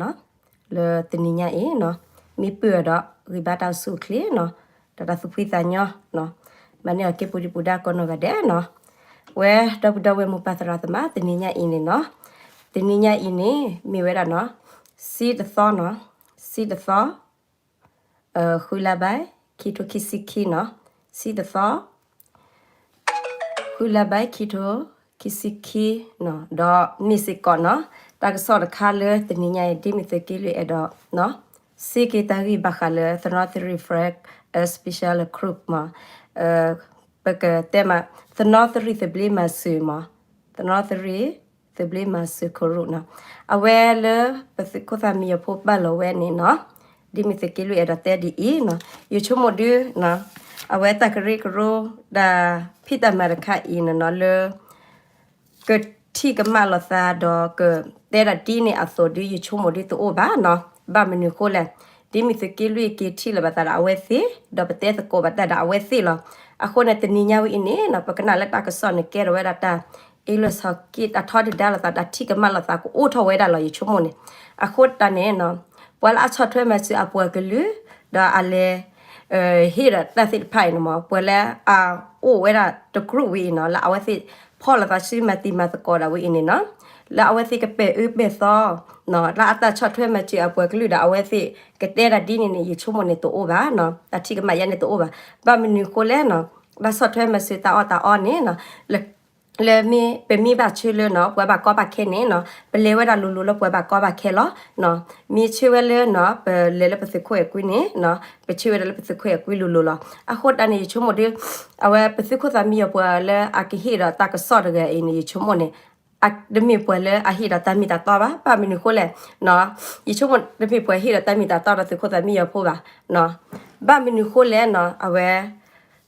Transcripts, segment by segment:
လၢတနံၤညါအံၤနီၤ, မ့ၢ်ပုၢ်အီၤဒီး ဂံၢ်ဘါတၢ်အိၣ်ဆူၣ်အိၣ်ချ့နီၤ, ဒီးတၢ်သူၣ်ဖှံသးညီနီၤ, မၤန့ၢ်အီၤက့ၤပူၤဒံးပူၤဒါကိးနီၢ်ဂၤဒဲးနီၤ, ဝဲဒီပုၢ်ဒီဝဲၢ်မိၢ်ပၢ်သရၣ်သမါ တနံၤညါအံၤန့ၣ်နီၤ, တနံၤညါအံၤန့ၣ် မ့ၢ်ဝဲဒၣ်နီၤ, ဆံတသီနီၤ, ဆံတသီ ဃုလါဘၣ် ခံထိခံဆံခံနီၤ, ဆံတသီ ဃုလါဘၣ် ခံထိခံဆံခံနီၤ, ဒီးမ့ၢ်စ့ၢ်ကီးနီၤ, တၢ်ကစီၣ်တခါလၢတနံၤညါအံၤ ဒ်မ့ၢ်သုးက့လွံၢ်အဲၣ်ဒိး စ့က့ၤတၢ်ဂံၢ်ဘၣ်ဃးလၢ သနီသရံၣ် Flag Special Group မး, ပကတဲမး သနီသရံၣ်သဘျ့မၤစၢၤမး, သနီသရံၣ် သဘျ့မၤစၢၤခရူၣ်နီၤ, အဝဲလၢပသုးခိၣ်သၣ်မံယီၤဖိပာ်လီၤဝဲန့ၣ်နီၤ, ဒ်မ့ၢ်သုးက့လွံၢ်အဲၣ်ဒိးတဲဒ်အံၤနီၤ, ယဆိကမိၣ်ဒု အဝဲတၢ်ကရၢကရိ တၢ်ဖံးတၢ်မၤတခါအံၤန့ၣ်နီၤ လၢ ကထံၣ်ကမၣ်လိာ်သးဒီးကတဲဒၣ်ဒ်န့ၣ်အသိးဒု ယဆိကမိၣ်ဒုတအိၣ်ဘၣ်နီၤ, ဘၣ်မနုၤဃိလဲၣ်, ဒ်မ့ၢ်သုးက့လွံၢ်က့ၤထံၣ်လၢၤဘၣ်သးဒီးအဝဲသ့ၣ်, ဒီးပတဲသကိးဘၣ်တၢ်ဒီးအဝဲသ့ၣ်လီၤ, အဃိန့ၣ်တနံၤညါဝဲအံၤန့ၣ်နီၤ ပကနၣ်လၢတၢ်ကစီၣ်န့ၣ်ကဲထီၣ်ဝဲဒၣ်တၢ် အ့လၢာ်ဆီးက့ တၢ်ထီဒုၣ်ဒါလိာ်သး တၢ်ထံၣ်ကမၣ်လိာ်သးကအိၣ်ထီၣ်ဝဲဒၣ်လီၤ ယဆိကမိၣ်န့ၣ်, အဃိတၢ်န့ၣ်နီၤ, ပှၤလၢအဆီၣ်ထွဲမၤစၢၤအပှၤကလုာ်, ဒီးအလဲၤ ဟ့ၣ်ဒီးတၢ်သ့ၣ်တဖၣ်အံၤန့ၣ်မး ပှၤလၢအအိၣ်ဝဲဒၣ်တကရူၢ်ဝဲအံၤနီၤ လၢအဝဲသ့ၣ်ဖီၣ်လိာ်သးဆူမၤတံၤမၤသကိးဒၣ်ဝဲအံၤန့ၣ်နီၤ, လၢအဝဲသ့ၣ်ကပဲာ်အၢပဲာ်သီ လၢအတၢ်ဆီၣ်ထွဲမၤစၢၤအပှၤကလုာ်ဒီးအဝဲသ့ၣ်ကတဲဒၣ်ဒ်န့ၣ်န့ၣ် ယဆိကမိၣ်န့ၣ်တအိၣ်ဘၣ်နီၤ, တၢ်ထံၣ်ကမၣ်ယါန့ၣ်တအိၣ်ဘၣ်, ဘၣ်မနုၤဃိလဲၣ်နီၤ, တၢ်ဆီၣ်ထွဲမၤစၢၤတၢ်အီၣ်တၢ်အီန့ၣ်နီၤ လၢမ့ၢ်ပမ့ၢ်ဘၣ်ဆၢလၢနီၤ ပှၤဘၣ်ကီဘၣ်ခဲန့ၣ်နီၤ ပလဲၤဝဲဒၣ်လိၤလိၤလၢပှၤဘၣ်ကီဘၣ်ခဲလီၤ. မ့ၢ်ဆၢဝဲလၢနီၤ ပလဲၤလၢပသုးခိၣ်အဲၤကွံန့ၣ်နီၤ ပဆၢဝဲဒၣ်လၢပသုးခိၣ်အဲၤကွံလိၤလိၤလီၤ. အဃိတၢ်န့ၣ် ယဆိကမိၣ်ဒု အဝဲပသုးခိၣ်သးမံယီၤပှၤလၢအကဟ့ၣ်ဒီးတၢ်ကစီၣ်တဂၤအံၤန့ၣ် ယဆိကမိၣ်န့ၣ် တမ့ၢ်ပှၤလၢအဟ့ၣ်ဒီးတၢ်မ့ၢ်တၢ်တီဘၣ်. ဘၣ်မနုၤဃိလဲၣ်, ယဆိကမိၣ်တမ့ၢ်ပှၤဟ့ၣ်ဒီးတၢ်မ့ၢ်တၢ်တီဒီးသုးခိၣ်သးမံယီၤဖိဘၣ်. ဘၣ်မနုၤဃိလဲၣ်နီၤ အဝဲ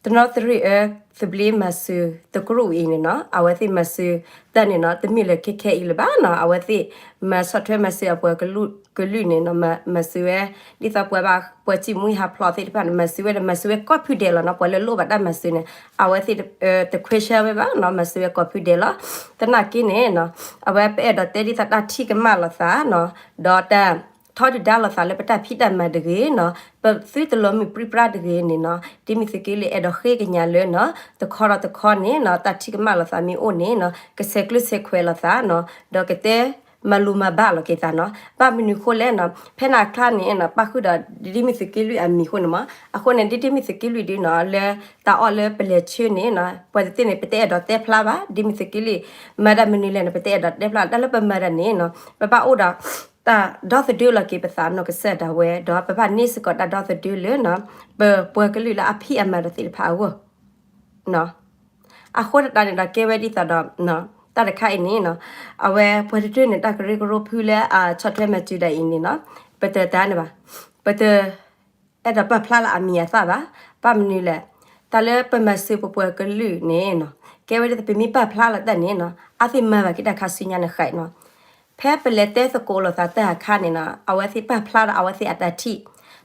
တနီသရံၣ်အၢ သဘျ့မၤစၢၤသကရူၢ်အံၤန့ၣ်နီၤ အဝဲသ့ၣ်မၤစၢၤတၢ်န့ၣ်နီၤ တမ့ၢ်လၢခဲခဲအံၤလၢၤဘၣ်နီၤ အဝဲသ့ၣ်မၤဆီၣ်ထွဲမၤစၢၤအပှၤကလုာ်န့ၣ်နီၤ မၤစၢၤဝဲ ဒ်သိးပှၤဘၣ် ပှၤစံၣ်မှံဟးဖျိးသ့ၣ်တဖၣ်န့ၣ် မၤစၢၤဝဲဒီး မၤစၢၤဝဲကိးဖုဒဲးလီၤနီၤ ပှၤလၢလိၣ်ဘၣ်တၢ်မၤစၢၤန့ၣ် အဝဲသ့ၣ်တခွဲးဆၢဝဲဘၣ်နီၤ မၤစၢၤဝဲကိးဖုဒဲးလီၤ. သနာ်က့န့ၣ်နီၤ အဝဲပအဲၣ်ဒိးတဲဒ်သိးတၢ်ထံၣ်ကမၣ်လိာ်သးနီၤ ဒီးတၢ် ထီဒုၣ်ဒါလိာ်သးလၢပတၢ်ဖံးတၢ်မၤတဂ့ၤနီၤ ပသုတလီၤမုၢ်ပြံပြါတဂ့ၤန့ၣ်နီၤ ဒ်မ့ၢ်သုးက့လွံၢ်အဲၣ်ဒိးဃ့ကညးလၢနီၤ တခီဒီးတခီန့ၣ်နီၤ တၢ်ထံၣ်ကမၣ်လိာ်သးမ့ၢ်အိၣ်န့ၣ်နီၤ ကဆဲးကျၢဆဲးခွဲးလိာ်သးနီၤ ဒီးကတဲမၤလိမၤဘၣ်လိာ်က့ၤသးနီၤ ဘၣ်မနုၤဃိလဲၣ်နီၤ ဖဲန့ၣ်အကျါန့ၣ်နီၤ ပၣ်ဃုာ်ဒီးဒ်မ့ၢ်သုးက့လွံၢ်အမံၤအဃိန့ၣ်မး အဃိန့ၣ် ဒ်ဒ်မ့ၢ်သုးက့လွံၢ်ဒုနီၤ လၢတၢ်အီၣ်လၢပလဲၤဆၢန့ၣ်နီၤ ပှၤတသ့ၣ်န့ၣ် ပတအဲၣ်ဒိးတဲဖျါဘၣ် ဒ်မ့ၢ်သုးက့လွံၢ် မၤတၢ်မနုၤလဲၣ်န့ၣ် ပတအဲၣ်ဒိးတဲဖျါ တၢ်လၢပမၤတၢ်န့ၣ်နီၤ ပဘၣ်အိၣ်ဒီး တၢ်ဒီသဒၢလီၤက့ၤပသးနီၢ်ကစၢ်ဒၣ်ဝဲ ဒီးပဘၣ်န့ၢ်စ့ၢ်ကီးတၢ်ဒီသဒၢလၢနီၤ ပပှၤကလုာ်လၢအဖံးအမၤတၢ်သ့ၣ်တဖၣ်အဂီၢ် အဃိတၢ်န့ၣ်ဒီးကဲဝဲဒ်သိးဒီး တၢ်တခါအံၤန့ၣ်နီၤ အဝဲပှၤတဒၢန့ၣ် တၢ်ကရၢကရိဖုလၢအဆီၣ်ထွဲမၤစၢၤဒၣ်အံၤန့ၣ်နီၤ ပတတၢ်န့ၣ်ဘၣ် ပတ အဲၣ်ဒိးပာ်ဖျါလၢအမံၤအသၣ်ဘၣ် ဘၣ်မနုၤလဲၣ် တၢ်လၢပမၤစၢၤပပှၤကလုာ်န့ၣ်နီၤ ကဲဝဲဒ်သိးပမ့ၢ်ပာ်ဖျါလီၤတၢ်န့ၣ်နီၤ အဝဲသ့ၣ်မၤဘၣ်က့ၤတၢ်ခါဆူညါန့ၣ်ဃးနီၤ ဖဲပလဲၤတဲသကိးလိာ်သးတၢ်အခါန့ၣ်နီၤ အဝဲသ့ၣ်ပာ်ဖျါဒီးအဝဲသ့ၣ်အတၢ်ထံၣ်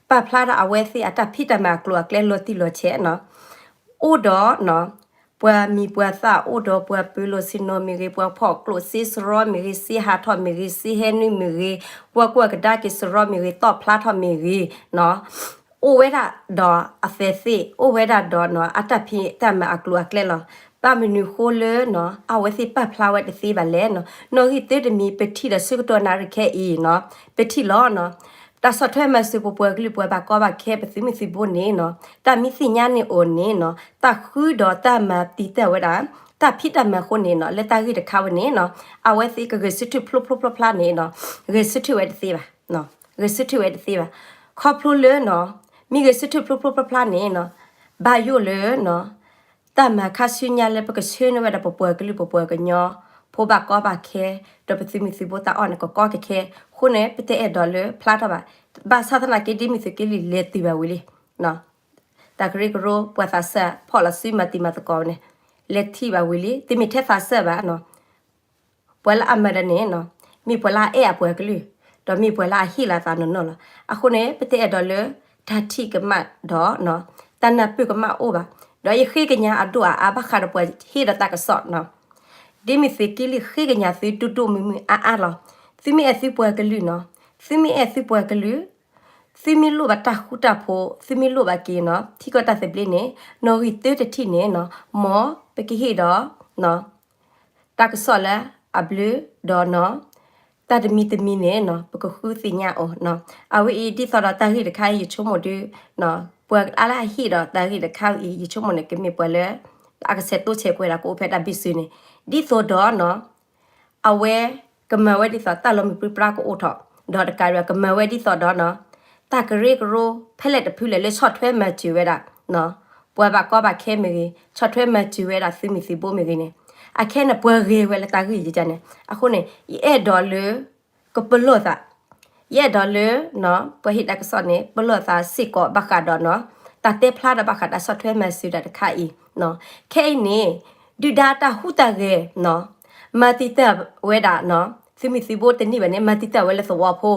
ပာ်ဖျါဒီးအဝဲသ့ၣ်အတၢ်ဖံးတၢ်မၤအကျိၤအကျဲလီၤတံၢ်လီၤဆဲးနီၤ အိၣ်ဒီးနီၤ ပှၤမံၤပှၤသၣ်အိၣ်ဒီး ပှၤပၢၤလိာ်ဆ့ၣ်နီၤမ့ၢ်ဂ့ၤ ပှၤဖီၣ်ကျိၣ်စ့စရီမ့ၢ်ဂ့ၤ စ့ဟးထီၣ်မ့ၢ်ဂ့ၤ စ့ဟဲနုာ်မ့ၢ်ဂ့ၤ ပှၤကွၢ်ကဒါက့ၤစရီမ့ၢ်ဂ့ၤ သီၣ်ဖျါထီၣ်မ့ၢ်ဂ့ၤနီၤ အိၣ်ဝဲဒၣ်ဒီးအသဲးသ့ၣ် အိၣ်ဝဲဒၣ်ဒီးနီၤ အတၢ်ဖံးတၢ်မၤအကျိၤအကျဲလီၤ. ဘၣ်မနုၤဃိလၢနီၤ အဝဲသ့ၣ်ပာ်ဖျါဝဲတသ့ဘၣ်လဲၣ်နီၤ နီၣ်ဂံၢ်သၢတမံၤ ပထံၣ်ဒီးဆၢကတီၢ်နၣ်ရံၣ်ခဲအံၤနီၤ ပထံၣ်လီၤနီၤ တၢ်ဆီၣ်ထွဲမၤစၢၤပပှၤကလုာ်ပှၤဘၣ်ကီဘၣ်ခဲ ပသုးမုၢ်သံၣ်ဘိန့ၣ်နီၤ တၢ်မံသ့ၣ်ညါန့ၣ်အိၣ်န့ၣ်နီၤ တၢ်ဃုဒီးတၢ်မၤတံာ်တာ်ဝဲဒၣ် တၢ်ဖံးတၢ်မၤအဃိန့ၣ်နီၤ လၢတၢ်ဂ့ၢ်တခါဝဲန့ၣ်နီၤ အဝဲသ့ၣ်ကဂဲၤဆၢထၢၣ်ဖျိဖျိဖျါဖျါန့ၣ်နီၤ ဂဲၤဆၢထၢၣ်ဝဲတသ့ဘၣ် ဂဲၤဆၢထၢၣ်ဝဲတသ့ဘၣ် ခီဖျိလၢနီၤ မ့ၢ်ဂဲၤဆၢထၢၣ်ဖျိဖျိဖျါဖျါန့ၣ်နီၤ ဘၣ်ယိၣ်လၢနီၤ တၢ်မၤခါဆူညါလၢပကဆှၢန့ၢ်ဝဲဒၣ်ပပှၤကလုာ်ပပှၤကညီ ဖိဘၣ်ကီဘၣ်ခဲ ဒီးပသုးမုၢ်သံၣ်ဘိတၢ်အီၣ်န့ၣ် ကကီကခဲ အဃိန့ၣ် ပတအဲၣ်ဒိးလၢဖျါထီၣ်ဘၣ် ဘၣ်ဆၣ်သနာ်က့ ဒ်မ့ၢ်သုးက့လွံၢ်လဲၤတုၤဘၣ်ဝံၤလံ တၢ်ကရၢကရိ ပှၤသးစၢ်ဖီၣ်လီၤစုမၤတံၤမၤသကိးန့ၣ် လဲၤထံၣ်ဘၣ်ဝံၤလံ တမ့ၢ်ထဲသးစၢ်ဘၣ်နီၤ ပှၤလၢအမၤတၢ်န့ၣ်နီၤ မ့ၢ်ပှၤလၢအအဲၣ်အပှၤကလုာ် ဒီးမ့ၢ်ပှၤလၢအဟ့ၣ်လီၤသးနီၢ်နီၢ်လီၤ. အဃိန့ၣ် ပတအဲၣ်ဒိးလၢ တၢ်ထံၣ်ကမၣ်ဒီး တၢ်နၢ်ပၢၢ်ကမၣ်အိၣ်ဘၣ်. ဒီးယဃ့ကညးအဒိၣ်အအါဘၣ်ဃးဒီးပှၤဟ့ၣ်ဒီးတၢ်ကစီၣ်နီၤ ဒ်မ့ၢ်သုးက့လွံၢ်ဃ့ကညးသုဒိၣ်ဒိၣ်မုၢ်မုၢ်အါအါလီၤ. သုမ့ၢ်အဲၣ်သုပှၤကလုာ်နီၤ သုမ့ၢ်အဲၣ်သုပှၤကလုာ်, သုမ့ၢ်လိၣ်ဘၣ်တၢ်ဃူတၢ်ဖိး, သုမ့ၢ်လိၣ်ဘၣ်က့ၤနီၤ ထံကီၢ်တၢ်သဘျ့န့ၣ် နီၣ်ဂံၢ်တၢတထံၣ်န့ၣ်နီၤ မ်ပကဟ့ၣ်ဒီး တၢ်ကစီၣ်လၢအဘျုးဒီးနီၤ တၢ်တမံၤတမံၤန့ၣ်နီၤ ပကဃုသ့ၣ်ညါအီၤနီၤ. အဝဲအံၤဒ်သိးဒီးတၢ်ဂ့ၢ်တခါအံၤ ယဆိကမိၣ်ဒုး ပှၤအါလၢအဟ့ၣ်ဒီးတၢ်ဂ့ၢ်တခါအံၤ ယဆိကမိၣ်န့ၣ် ကမ့ၢ်ပှၤလၢ အကဆဲးတိစဲးကွဲးဒၣ်ကအိၣ်ဖဲတၢ်ဘ့ၣ်စုန့ၣ် ဒ်သိးဒီးနီၤ အဝဲကမၤဝဲဒ်သိးတၢ်လီၤမုၢ်ပြံပြါကအိၣ်ထီၣ် ဒီးတကးဒံးကမၤဝဲဒ်သိးဒီးနီၤ တၢ်ကရၢကရိဖဲလဲၣ်တဖုလဲၣ်လၢဆီၣ်ထွဲမၤစၢၤဝဲဒၣ် ပှၤဘၣ်ကီဘၣ်ခဲမ့ၢ်ဂ့ၤ ဆီၣ်ထွဲမၤစၢၤဝဲဒၣ်သုးမုၢ်သံၣ်ဘိမ့ၢ်ဂ့ၤန့ၣ် အခဲန့ၣ်ပှၤဂ့ၤဝဲလၢတၢ်ဂ့ၢ်ယကန့ၣ် အဃိန့ၣ် ယအဲၣ်ဒိးလၢ ကပလီၢ်သး ယအဲၣ်ဒိးလၢ ပှၤဟ့ၣ်တၢ်ကစီၣ်န့ၣ် ပလီၢ်သးစ့ၢ်ကီးဘၣ်ဃးဒီးနီၤ တၢ်တဲဖျါဒီးဘၣ်ဃးတၢ်ဆီၣ်ထွဲမၤစၢၤတၢ်တခါအံၤ ခဲအံၤန့ၣ် ဒုၣ်ဒါတၢ်ဟူးတၢ်ဂဲၤ မၤတံာ်တာ်ဝဲဒၣ် သုးမုၢ်သံၣ်ဘိတန့ၢ်ဘၣ်န့ၣ် မၤတံာ်တာ်ဝဲလၢသဝီဖိ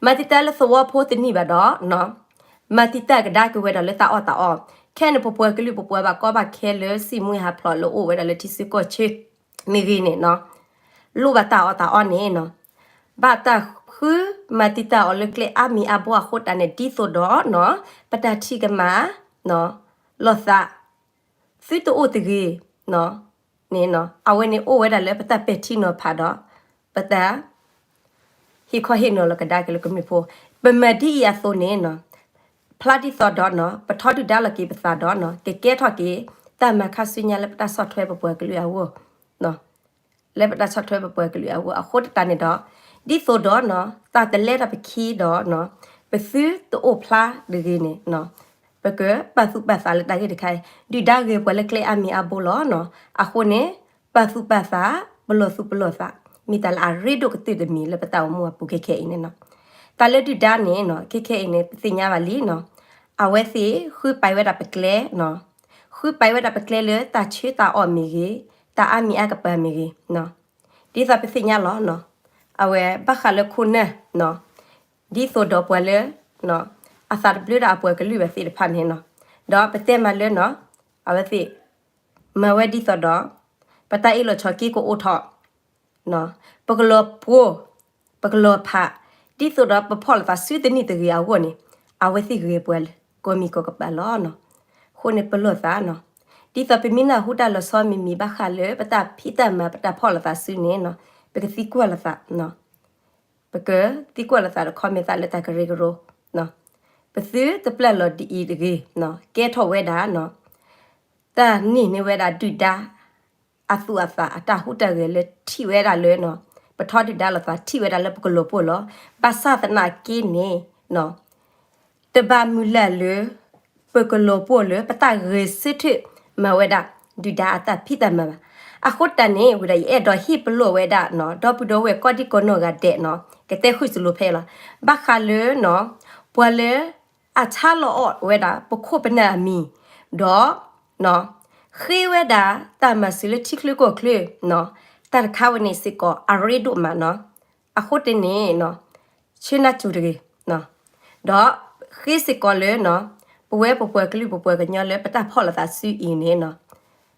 မၤတံာ်တာ်လၢသဝီဖိတန့ၢ်ဘၣ်ဒီး မၤတံာ်တာ်ကဒါက့ၤဝဲဒၣ်လၢတၢ်အီၣ်တၢ်အီ ခဲန့ၣ် ပပှၤကလုာ် ပပှၤဘၣ်ကီဘၣ်ခဲလၢစံၣ်မှံဟးဖျိးလၢအိၣ်ဝဲဒၣ်လၢထံဆၢကီၢ်ဆၢ မ့ၢ်ဂ့ၤန့ၣ်နီၤ လိၣ်ဘၣ်တၢ်အီၣ်တၢ်အီန့ၣ်နီၤ ဘၣ်တၢ်ဃုမၤတံာ်တာ်အီၤလၢကျဲအါမံၤအါဘိအဃိတၢ်န့ၣ် ဒ်သိးဒီးနီၤ ပတၢ်ထံၣ်ကမၣ် လိာ်သး သုတအိၣ်တဂ့ၤ န့ၣ်နီၤ အဝဲန့ၣ်အိၣ်ဝဲဒၣ်လၢပတၢ်ပဲာ်ထံနီၤဖးဒီး ပတၢ် ဟ့ၣ်ခီဟ့ၣ်နီၤလီၤကဒါက့ၤလၢကမျၢၢ်ဖိ ပမၤဒ်အံၤအသိးန့ၣ်နီၤ ဖျါဒ်သိးဒီးနီၤ ပထီဒုၣ်ဒါလီၤက့ၤပသးဒီးနီၤ ကကဲထီၣ်က့ၤ တၢ်မၤခါဆူညါလၢပတၢ်ဆီၣ်ထွဲပပှၤကလုာ်အဂီၢ် လၢပတၢ်ဆီၣ်ထွဲပပှၤကလုာ်အဂီၢ် အဃိသတးန့ၣ်ဒီး ဒ်သိးဒီးနီၤ တၢ်တလဲထီၣ်ပခံဒီးနီၤ ပသုတအိၣ်ဖျါတဂ့ၤန့ၣ်နီၤ ပကပာ်သူၣ်ပာ်သးလၢတၢ်ဂ့ၢ်တခါအံၤ ဒုၣ်ဒါဂ့ၤပှၤလၢကျဲအါမံၤအါဘိလီၤနီၤ အဃိန့ၣ် ပာ်သူၣ်ပာ်သး ပလီၢ်သူၣ်ပလီၢ်သး မ့ၢ်တၢ်လၢအရ့ဒိၣ်ကတၢၢ်တမံၤလၢပတၢ်အိၣ်မူအပူၤ ခဲခဲအံၤန့ၣ်နီၤ တၢ်လၢဒုၣ်ဒါန့ၣ်နီၤ ခဲခဲအံၤန့ၣ် ပသ့ၣ်ညါဘၣ်လံနီၤ အဝဲသ့ၣ်ဃုပာ်ဝဲဒၣ်ပကျဲနီၤ ဃုပာ်ဝဲဒၣ်ပကျဲလၢတၢ်ဆၢတၢ်အီၣ်မ့ၢ်ဂ့ၤ တၢ်အါမံၤအါကပၤမ့ၢ်ဂ့ၤနီၤ ဒ်သိးပသ့ၣ်ညါလီၤနီၤ အဝဲဘၣ်ဃးလၢခိၣ်နၢ်နီၤ ဒ်သိးဒီးပှၤလၢ အသးတဘျုးဒီးအပှၤကလုာ်ဘၣ်သ့ၣ်တဖၣ်န့ၣ်နီၤ ဒီးပတဲမးလၢနီၤ အဝဲသ့ၣ် မၤဝဲဒ်သိးဒီး ပတၢ်အ့ၣ်လိာ်ဆိးက့ကအိၣ်ထီၣ် ပကလီၤပှီၢ် ပကလီၤဖး ဒ်သိးဒီးပဖီၣ်လိာ်သးစုတနံၣ်တဂ့ၤအဂီၢ်န့ၣ် အဝဲသ့ၣ်ဂ့ၤပှၤကိးမံၤကိးကပၤလီၤနီၤ. အဃိန့ၣ် ပလီၢ်သးနီၤ. ဒ်သိးပမ့ၢ်နၢ်ဟူတၢ်လီၤဆီမံၤမံၤ ဘၣ်ဃးလၢပတၢ်ဖံးတၢ်မၤ ပတၢ်ဖီၣ်လိာ်သးစုန့ၣ်နီၤ ပကသံကွၢ်လိာ်သး ပကသံကွၢ်လိာ်သးဒီး comment သးလၢတၢ်ကရၢကရိ ပသုတပျၢ်လီၤဒ်အံၤတဂ့ၤ, ကဲထီၣ်ဝဲဒၣ် တၢ်န့ၢ်န့ၢ်ဝဲဒၣ်ဒုၣ်ဒါ အသူၣ်အသးအတၢ်ဟူးတၢ်ဂဲၤလၢထံၣ်ဝဲဒၣ်လၢ ပထီဒုၣ်ဒါလိာ်သးထံၣ်ဝဲဒၣ်လၢပကလီၤပှီၢ်လီၤ. ဘၣ်ဆၣ်သနာ်က့န့ၣ် တဘၣ်မုၢ်လၢ်လၢ ပကလီၤပှီၢ်လၢပတၢ်ဂဲၤဆၢထၢၣ်မၤဝဲဒၣ် ဒုၣ်ဒါအတၢ်ဖံးတၢ်မၤဘၣ်. အဃိတၢ်န့ၣ် ဝံၤဒီးယအဲၣ်ဒိးဟ့ၣ်ပလီၢ်ဝဲဒၣ် ဒီပုၢ်ဒီဝဲၢ်ကိးဒံကိးနီၢ်ဂၤဒဲးနီၤ ကတဲဃုာ်စလိၤဖဲလီၤ. ဘၣ်ဃးလၢ ပှၤလၢ အဆါလီၤအီၣ်ဝဲဒၣ်ပခိၣ်ပနၢ်အမံၤ ဒီး ဃ့ဝဲဒၣ်တၢ်မၤစၢၤလၢထံချၢကီၢ်ချၢ တၢ်တခါဝဲန့ၣ်စ့ၢ်ကီးအရ့ဒိၣ်မးနီၤ. အဃိတၢ်န့ၣ် ဆၢနၢ်စူၤတဂ့ၤ ဒီးဃ့စ့ၢ်ကီးလၢ ပဝဲပပှၤကလုာ်ပပှၤကညီလၢပတၢ်ဖီၣ်လိာ်သးစုအံၤန့ၣ်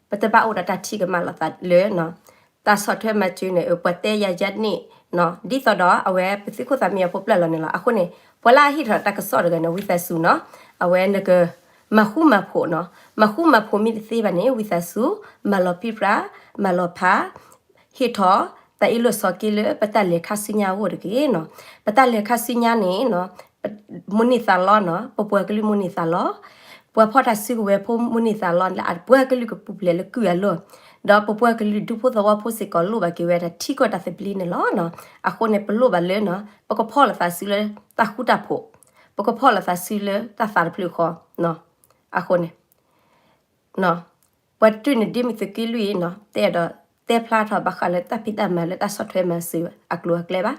ပတဘၣ်အိၣ်ဒီးတၢ်ထံၣ်ကမၣ်လိာ်သးလၢ တၢ်ဆီၣ်ထွဲမၤစၢၤန့ၣ် ပှၤတဲယၤယၤန့ၣ် ဒ်သိးဒီးအဝဲပသုးခိၣ်သးမံယီၤဖိပျၢ်လီၤန့ၣ်လီၤ. အဃိန့ၣ် ပှၤလၢအဟ့ၣ်ထီၣ်တၢ်ကစီၣ်တဂၤန့ၣ် ဝံသးစူၤနီၤ အဝဲနက မၤဃူမၤဖိးနီၤ. မၤဃူမၤဖိးမ့ၢ်တသ့ဘၣ်န့ၣ် ဝံသးစူၤ မၤလီၤပြံပြါ မၤလီၤဖး ဟ့ၣ်ထီၣ်တၢ်အ့ၣ်လိာ်ဆိးက့လၢပတၢ်လဲၤခါဆူညါအဂီၢ်တက့ၢ်နီၤ. ပတၢ်လဲၤခါဆူညါန့ၣ် မိၣ်န့ၢ်သးလီနီၤ ပပှၤကလုာ်မိၣ်န့ၢ်သးလီ ပှၤဖီၣ်တၢ်စုကဝဲၤဖိမိၣ်န့ၢ်သးလီ လၢအပှၤကလုာ်ကပူၤဖျဲးလၢကုၢ်အလီၢ် ဒီးပပှၤကလုာ်ဒူဖိသဝီဖိစ့ၢ်ကီးလိၣ်ဘၣ်က့ၤဝဲဒၣ်ထံကီၢ်တၢ်သဘျ့န့ၣ်လီၤ. အဃိန့ၣ် ပလိၣ်ဘၣ်လၢ ပကဖီၣ်လိာ်သးစုလၢတၢ်ဃူတၢ်ဖိး ပကဖီၣ်လိာ်သးစုလၢတၢ်သးတဖျၢၣ်ဃီ အဃိန့ၣ် ပှၤတတုၤန့ၣ်ဒ်မုၢ်သုးက့လွံၢ် တအဲၣ်ဒိးတဲဖျါထီၣ်ဘၣ်ဃးလၢတၢ်ဖံးတၢ်မၤလၢတၢ်ဆီၣ်ထွဲမၤစၢၤအကျိၤအကျဲဘၣ်.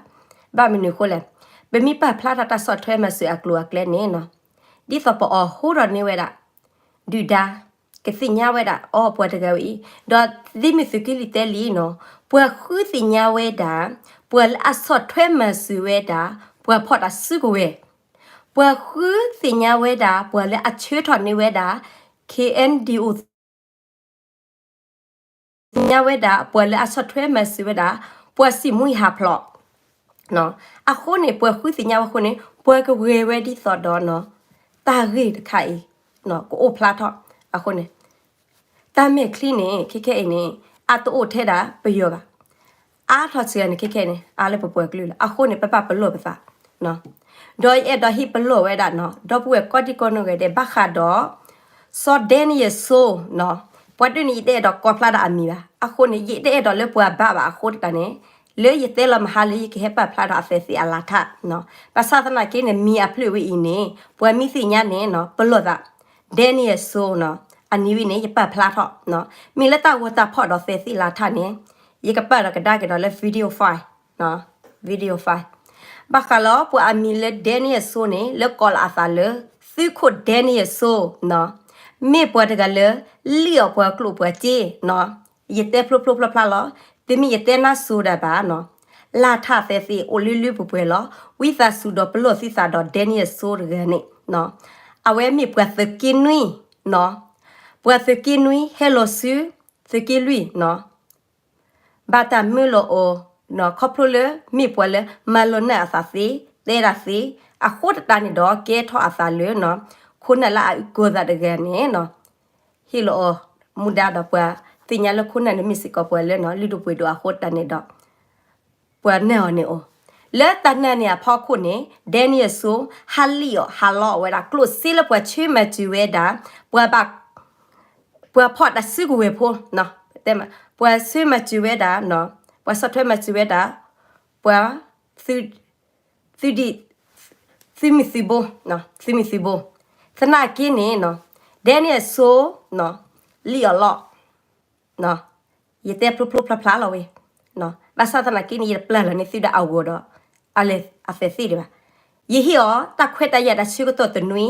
ဘၣ်မနုၤအဃိလဲၣ်, ပမ့ၢ်ပာ်ဖျါထီၣ်တၢ်ဆီၣ်ထွဲမၤစၢၤအကျိၤအကျဲန့ၣ် ဒ်သိးပအီၣ်ဟူထီၣ်န့ၢ်ဝဲဒၣ် ဒုၣ်ဒါ ကသ့ၣ်ညါဝဲဒၣ် အိ ပှၤတဂၤဝဲအံၤ ဒီးဒ်မုၢ်သုးက့လွံၢ်တဲလံနီၤ ပှၤဃုသ့ၣ်ညါဝဲဒၣ် ပှၤလၢအဆီၣ်ထွဲမၤစၢၤဝဲဒၣ် ပှၤဖီၣ်တၢ်စုကဝဲၤ ပှၤဃုသ့ၣ်ညါဝဲဒၣ် ပှၤလၢအဆှၢထီၣ်န့ၢ်ဝဲဒၣ် KNDO သ့ၣ်ညါဝဲဒၣ် ပှၤလၢအဆီၣ်ထွဲမၤစၢၤဝဲဒၣ် ပှၤစံၣ်မှံဟးဖျိး အဃိန့ၣ် ပှၤဃုသ့ၣ်ညါဝဲအဃိန့ၣ် ပှၤကဂဲၤဝဲဒ်သိးဒီး တၢ်ဂ့ၢ်တခါအံၤ ကအိၣ်ဖျါထီၣ်အဃိန့ၣ် တၢ်မဲာ်ချံန့ၣ် ခဲခဲအံၤန့ၣ် အတအိၣ်ထဲဒၣ်ပယီၤဘၣ်. အါထီၣ်စှၤန့ၣ် ခဲခဲအံၤန့ၣ် အါလၢပပှၤကလုာ်လီၤ. အဃိန့ၣ် ပဘၣ်ပလီၢ်ပသး ဒီးယအဲၣ်ဒိးဟ့ၣ်ပလီၢ်ဝဲဒၣ်နီၤ ဒီပုၢ်ဝဲၢ်ကိးဒံကိးနီၢ်ဂၤဒဲး ဘၣ်ဃးဒီး စီၤ Daniel Sou နီၤ. ပှၤဒ်န့ၣ် ယတအဲၣ်ဒိးကိးဖျါဒၣ်အမံၤဘၣ်. အဃိန့ၣ် ယတအဲၣ်ဒိးလၢပှၤဘၣ်ဘၣ်အဃိတၢ်န့ၣ် လၢယတဲလီၤမဟါလၢယကဟဲပာ်ဖျါထီၣ်အသဲးသ့ၣ်အလါထၣ်နီၤ. ဘၣ်ဆၣ်သနာ်က့န့ၣ် မံၤအဖျၢၣ်ဝဲအံၤန့ၣ် ပှၤမ့ၢ်သ့ၣ်ညါန့ၣ်နီၤ ပလီၢ်သး Daniel Sou နီၤ အနံၤဝဲန့ၣ် ယပာ်ဖျါထီၣ်နီၤ. မ့ၢ်လၢတၢ်ဂီၤတၢ်ဖီၣ်ဒီးသဲးသ့ၣ်လါထၣ်န့ၣ် ယကပာ်ဒီးကဒါက့ၤဒီးလၢ video file နီၤ video file ဘၣ်ဃးလီၤ ပှၤအမံၤလၢ Daniel Sou န့ၣ် လၢကိးလီၤအသးလၢ သုးခိၣ် Daniel Sou နီၤ မ့ၢ်ပှၤတဂၤလၢ လံၣ်အီၣ်ပှၤကျိၣ်ပှၤစ့နီၤ. ယတဲဖျိဖျိဖျါဖျါလီၤ. တမ့ၢ်ယတဲနါစိၤဒၣ်ဘၣ်နီၤ. လါထၣ်သဲးသ့ၣ်အိၣ်လၢလၢပှဲၤပှဲၤလီၤ. ဝံသးစူၤဒီးပလီၢ်သုသးဒီး Daniel Sou တဂၤန့ၣ်နီၤ. အဝဲမ့ၢ်ပှၤသုးက့နွံနီၤ. ပှၤသုးက့နွံဟဲလီၤဆူ သုးက့လွံၢ်နီၤ. ဘၣ်တၢ်မၢလီၤအီၤ ခီဖျိလၢမ့ၢ်ပှၤလၢမၤလီၤနၢ်အသးသ့, တဲဒၣ်သ့, အဃိသတးန့ၣ်ဒီး ကဲထီၣ်အသးလၢ ခိၣ်နၢ်လၢအအုၣ်ကီၤသးတဂၤန့ၣ်နီၤ, ဟ့ၣ်လီၤအီၤမူဒါဒီး ပှၤသ့ၣ်ညါလၢခိၣ်နၢ်န့ၣ်မ့ၢ်စ့ၢ်ကီးပှၤလၢ လုၢ်ဒိၣ်ပှ့ၤဒိၣ်အဃိသတးန့ၣ်ဒီး ပှၤနာ်အီၤန့ၣ်အီၤ. လၢတၢ်နာ်န့ၣ်အဖီခိၣ်န့ၣ် Daniel Sou ဟးလံၣ်အီၣ်ဟးလီအီၣ်ဝဲဒၣ် ကျိၣ်စ့လၢပှၤဆၢမၤစၢၤဝဲဒၣ် ပှၤဘၣ် ပှၤဖီၣ်တၢ်စုကဝဲၤဖိ, ပှၤဆၢမၤစၢၤဝဲဒၣ်, ပှၤဆီၣ်ထွဲမၤစၢၤဝဲဒၣ် ပှၤ သုးဒံၣ် သုးမုၢ်သုးဘိ, သုးမုၢ်သုးဘိ, သနာ်က့န့ၣ် Daniel Sou လံၣ်အီၣ်လီၢ်, ယတဲဖျိဖျိဖျါဖျါလီၤဝဲ, ဘၣ်ဆၣ်သနာ်က့န့ၣ် ယတပျၢ်လီၤန့ၢ်သုဒၣ်အဂီၢ်ဒီး အလဲၤအသဲးသ့ၣ်ဒံးဘၣ်. ယဟ့ၣ်အီၤတၢ်ခွဲးတၢ်ယာ်တၢ်ဆၢကတီၢ်တနွံ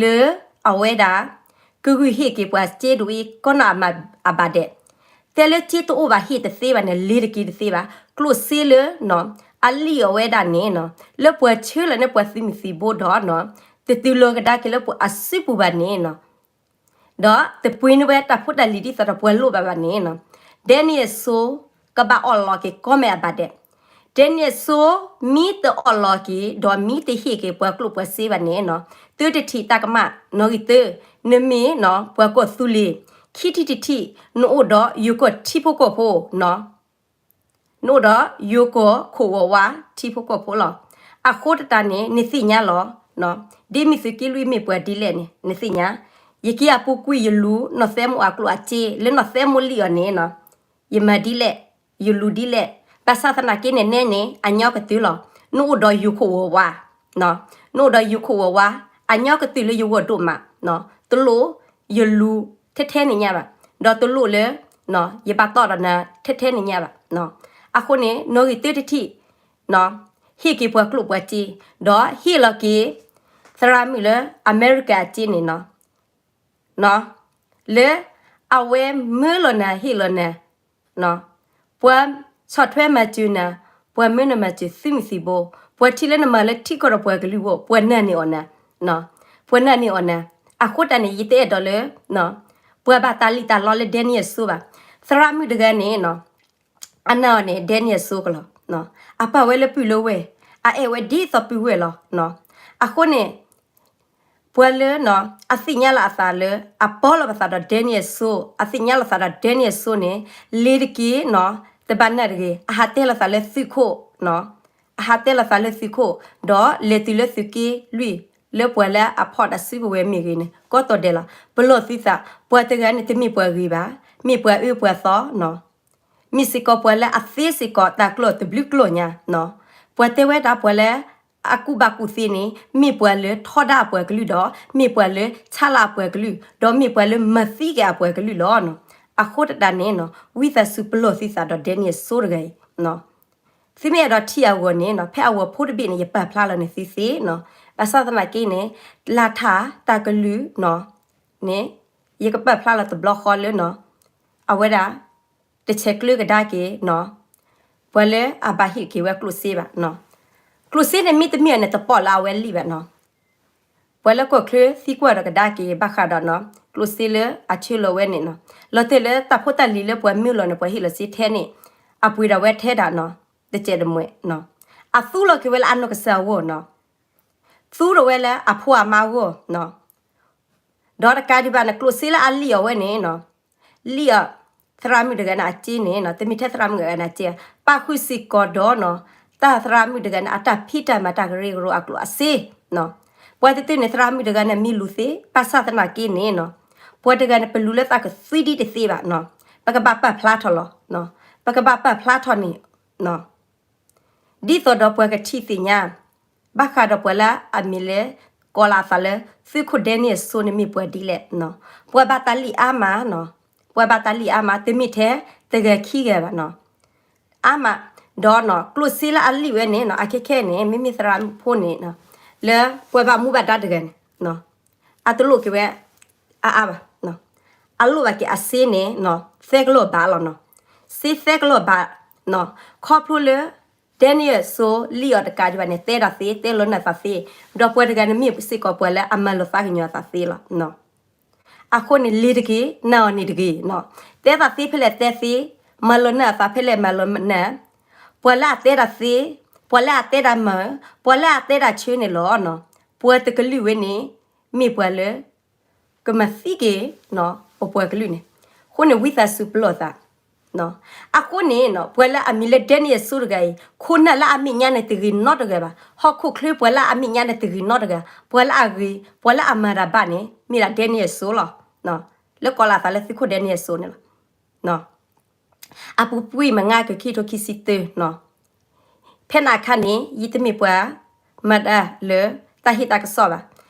လၢအဝဲဒၣ် ကဂုာ်ဟ့ၣ်က့ၤပှၤစ့ဒ်အံၤ ကိးနီၢ်အမၤအဘၣ်ဒဲး, တဲလၢစ့တအိၣ်ဘၣ်ဟ့ၣ်တသ့ဘၣ်န့ၣ် လ့ၤတက့ၤတသ့ဘၣ်, ကျိၣ်စ့လၢ အလံၣ်အီၣ်ဝဲဒၣ်န့ၣ် လၢပှၤဆၢလီၤန့ၢ်ပှၤသုးမုၢ်သံၣ်ဘိဒီး တတုၤလီၤကဒါက့ၤလၢပှၤအစုပူၤဘၣ်န့ၣ် ဒီးတပှ့ၤန့ၢ်ဝဲတၢ်ဖိတၢ်လံၤဒ်သိးဒီးပှၤလိၣ်ဘၣ်ဘၣ်န့ၣ် Daniel Sou ကဘၣ်အီၣ်လီၤက့ၤကိးမဲာ်အဘၣ်ဒဲး. Daniel Sou မ့ၢ်တအီၣ်လီၤက့ၤ ဒီးမ့ၢ်တဟ့ၣ်က့ၤပှၤကျိၣ်ပှၤစ့ဘၣ်န့ၣ် သုတထံၣ်တၢ်ကမၣ်, နီၣ်ဂံၢ်တၢ, နမ့ၢ်ပှၤကီၢ်သူလ့ၤ, ခံထံၣ်တထံၣ် နအိၣ်ဒီးယိၤကီၢ်ထံဖိကီၢ်ဖိ နအိၣ်ဒီးယိၤကီၢ်ခိၣ်ဝီၤဝါထံဖိကီၢ်ဖိလီၤ. အဃိသတးန့ၣ် နသ့ၣ်ညါလီၤ, ဒ်မ့ၢ်သုးက့လွံၢ်မ့ၢ်ပှၤဒ်လဲၣ်န့ၣ် နသ့ၣ်ညါ, ယက့ၤအပူၤကွံာ်ယလူၤနီၢ်သဲမိၢ်အကျိၣ်အစ့ လၢနီၢ်သဲမိၢ်လံၣ်အီၤန့ၣ် ယမၤဒ်လဲၣ်, ယလူၤဒ်လဲၣ်, ဘၣ်ဆၣ်သနာ်က့န့ၣ်နဲန့ၣ် အညီကတုၤလီၤ, နအိၣ်ဒီးယိၤခိၣ်ဝီၤဝါ နအိၣ်ဒီးယိၤခိၣ်ဝီၤဝါ, အညီကတုၤလၢယဂီၢ်ဒိၣ်မး, တလိၣ်ယလူၤထဲထဲန့ၣ်ညါဘၣ်, ဒီးတလိၣ်လၢ ယဘၣ်တီၣ်ဒီးနၤထဲထဲန့ၣ်ညါဘၣ်. အဃိန့ၣ် နီၣ်ဂံၢ်တၢတထံၣ် ဟ့ၣ်က့ၤပှၤကျိၣ်ပှၤစ့, ဒီးဟ့ၣ်လီၤက့ၤ သရၣ်မုၣ်လၢအမဲရကၤအစ့န့ၣ် လၢအဝဲမၢလီၤနၤဟ့ၣ်လီၤနၤ, ပှၤဆီၣ်ထွဲမၤစၢၤနၤ, ပှၤမၢနမၤစၢၤသုးမုၢ်သံၣ်ဘိ, ပှၤထံၣ်လၢနမၤလၢထံကီၢ်ဒီးပှၤကလုာ်အဂီၢ် ပှၤနာ်န့ၢ်အီၤနၤ, ပှၤနာ်န့ၢ်အီၤနၤ. အဃိတၢ်န့ၣ် ယတအဲၣ်ဒိးလၢ ပှၤဘၣ်တၢ်လံၣ်တၢ်လီလၢ Daniel Sou ဘၣ်. သရၣ်မုၣ်တဂၤန့ၣ် အနာ်အီၤန့ၣ် Daniel Sou ကလီၤ. အပာ်ဝဲလၢပုၢ်လၢဝဲၢ်, အအဲၣ်ဝဲဒ်သိးပုၢ်ဝဲၢ်လီၤ. အဃိန့ၣ် ပှၤလၢ အသ့ၣ်ညါလီၤအသးလၢ အပီလီၤပသးဒီး Daniel Sou, အသ့ၣ်ညါလီၤသးဒီး Daniel Sou န့ၣ် လ့ၤတက့ၢ် တဘၣ်နာ်တဂ့ၤ, အဟးတဲလီၤသးလၢသုးခိၣ်, အဟးတဲလီၤသးလၢသုးခိၣ်, ဒီးလဲၤတုၤလၢသုးက့လွံၢ် လၢပှၤလၢအဖီၣ်တၢ်စုကဝဲၤမ့ၢ်ဂ့ၤန့ၣ် ကိးတီၤဒဲးလီၤ. ပလီၢ်သုသး, ပှၤတဂၤန့ၣ်တမ့ၢ်ပှၤဂ့ၤဘၣ်, မ့ၢ်ပှၤအၢပှၤသီ, မ့ၢ်စ့ၢ်ကီးပှၤလၢအသ့စ့ၢ်ကီးတၢ်ကျိာ်တဘျုးကျိာ်ညါ, ပှၤတဲဝဲဒၣ်ပှၤလၢအကူၣ်ဘၣ်ကူၣ်သ့န့ၣ် မ့ၢ်ပှၤလၢထီဒါအပှၤကလုာ်ဒီး မ့ၢ်ပှၤလၢဆါလီၤအပှၤကလုာ်, ဒီးမ့ၢ်ပှၤလၢမၤသံက့ၤအပှၤကလုာ်လီၤ. အဃိသတးန့ၣ် ဝံသးစူၤပလီၢ်သုသးဒီး Daniel Sou တဂၤအံၤ သုမ့ၢ်အဲၣ်ဒိးထံၣ်အဂီၢ်န့ၣ် ဖဲအဂီၤဖိတဘ့ၣ်န့ၣ် ယပာ်ဖျါလီၤန့ၢ်သုသ့နီၤ. ဘၣ်ဆၣ်သနာ်က့န့ၣ် လၢထးတၢ်ကလုၢ်န့ၣ် ယကပာ်ဖျါလီၤတဘျီဃီလၢ အဝဲဒၣ် တဆဲးကျၢကဒါက့ၤ ပှၤလၢအဘၣ်ဟ့ၣ်က့ၤဝဲကျိၣ်စ့ဘၣ်. ကျိၣ်စ့န့ၣ်မ့တမ့ၢ်န့ၣ် တပိာ်လၢအဝဲလံၣ်ဘၣ်နီၤ. ပှၤလၢကီၢ်ချၢသံကွၢ်ဒီးကဒါက့ၤဘၣ်ဃးဒီး ကျိၣ်စ့လၢအဆၢလီၤဝဲန့ၣ်နီၤ. လီၤတဲာ်လၢတၢ်ဖိတၢ်လံၤလၢပှၤမၢလီၤန့ၣ် ပှၤဟ့ၣ်လီၤစ့ထဲန့ၣ် အပှ့ၤဒီးဝဲထဲဒၣ်နီၤ တစဲးတမှဲးနီၤ. အသူလီၤက့ၤဝဲလၢအနီၢ်ကစၢ်အဂီၢ်နီၤ, သူထီၣ်ဝဲလၢအဖိအမါအဂီၢ်နီၤ, ဒီးတကးဒံးဘၣ်န့ၣ် ကျိၣ်စ့လၢအလံၣ်အီၤဝဲန့ၣ်နီၤ, လံၣ်အီၤ သရၣ်မုၣ်တဂၤန့ၣ်အစ့န့ၣ်နီၤ, တမ့ၢ်ထဲသရၣ်မုၣ်တဂၤန့ၣ်အစ့, ပာ်ဃုာ်စ့ၢ်ကီးဒီးနီၤ, တၢ်သရၣ်မုၣ်တဂၤန့ၣ် အတၢ်ဖံးတၢ်မၤတၢ်ကရၢကရိအကျိၤအစ့နီၤ, ပှၤတတုၤန့ၣ် သရၣ်မုၣ်တဂၤန့ၣ် မ့ၢ်လူၤသ့, ဘၣ်ဆၣ်သနာ်က့န့ၣ်နီၤ, ပှၤတဂၤန့ၣ် ပလူၤလၢသးကသွံဒံတသ့ဘၣ်နီၤ, ပကဘၣ်ပာ်ဖျါထီၣ်လီၤ, ပကဘၣ်ပာ်ဖျါထီၣ်န့ၣ် ဒ်သိးဒီးပှၤကထံၣ်သ့ၣ်ညါ, ဘၣ်ဃးဒီးပှၤလၢအမံၤလၢ ကိးလီၤအသးလၢ သုးခိၣ်ဒဲနံၣ်အစိန့ၣ်မ့ၢ်ပှၤဒ်လဲၣ်နီၤ, ပှၤဘၣ်တၢ်လံၣ်အါမးနီၤ, ပှၤဘၣ်တၢ်လံၣ်အါမး တမ့ၢ်ထဲတဂၤခံဂၤဘၣ်နီၤ, အါမး, ဒီးနီၤ ကျိၣ်စ့လၢအလံၣ်ဝဲန့ၣ်နီၤ အခဲခဲန့ၣ် မ့မ့ၢ်သရၣ်မုၣ်ဖိန့ၣ်နီၤ, လၢပှၤဘၣ်မူဘၣ်ဒါတဂၤန့ၣ် အတလိၣ်က့ၤဝဲ အါအါဘၣ်, အလိၣ်ဘၣ်က့ၤအစ့န့ၣ်နီၤ သၢကလီၢ်ဘးလီၤနီၤ, စ့သၢကလီၢ်ဘးနီၤ, ခီဖျိလၢ ဒဲနံၣ်အစိလံၣ်အီၤတကးဒံးဘၣ်န့ၣ် တဲဒၣ်သ့ တဲလီၤနၢ်သးသ့, ဒီးပှၤတဂၤန့ၣ်မ့ၢ်စ့ၢ်ကီးပှၤလၢအမၤလိာ်သးကညီၤအသးသ့လီၤ. အဃိန့ၣ် လ့ၤတဂ့ၤ နာ်အီၤန့ၣ်တဂ့ၤနီၤ, တဲသးသ့ဖဲလဲၣ်တဲသ့, မၤလိာ်နၢ်အသးဖဲလဲၣ်မၤလိာ်နၢ်, ပှၤလၢအတဲဒၣ်သ့, ပှၤလၢအတဲဒၣ်မၤ, ပှၤလၢအတဲဒၣ်ဆၢန့ၣ်လီၤနီၤ, ပှၤတကလုာ်ဝဲန့ၣ် မ့ၢ်ပှၤလၢ ကမၤသံက့ၤ ပပှၤကလုာ်န့ၣ်, အဃိန့ၣ် ဝံသးစူၤပလီၢ်သး, အဃိန့ၣ် ပှၤလၢအမံၤလၢဒဲနံၣ်အစိတဂၤအံၤ ခိၣ်နၢ်လၢအမဲာ်ညါန့ၣ်တဂ့ၤနီတဂၤဘၣ်, ဟီၣ်ခိၣ်ချၢပှၤလၢအမဲာ်ညါန့ၣ်တဂ့ၤနီတဂၤ, ပှၤလၢအဂ့ၤ ပှၤလၢအမၤတၢ်ဘၣ်န့ၣ် မ့ၢ်ဒၣ်ဒဲနံၣ်အစိလီၤ, လၢကိးလီၤအသးလၢသုးခိၣ်ဒဲနံၣ်အစိန့ၣ်လီၤ. အပူၤကွံာ်မုၢ်နံၤကခံကထိခံဆံတၢနီၤ, ဖဲန့ၣ်အခါန့ၣ် ယတမ့ၢ်ပှၤမၤတၢ်လၢတၢ်ဟ့ၣ်တၢ်ကစီၣ်ဘၣ်.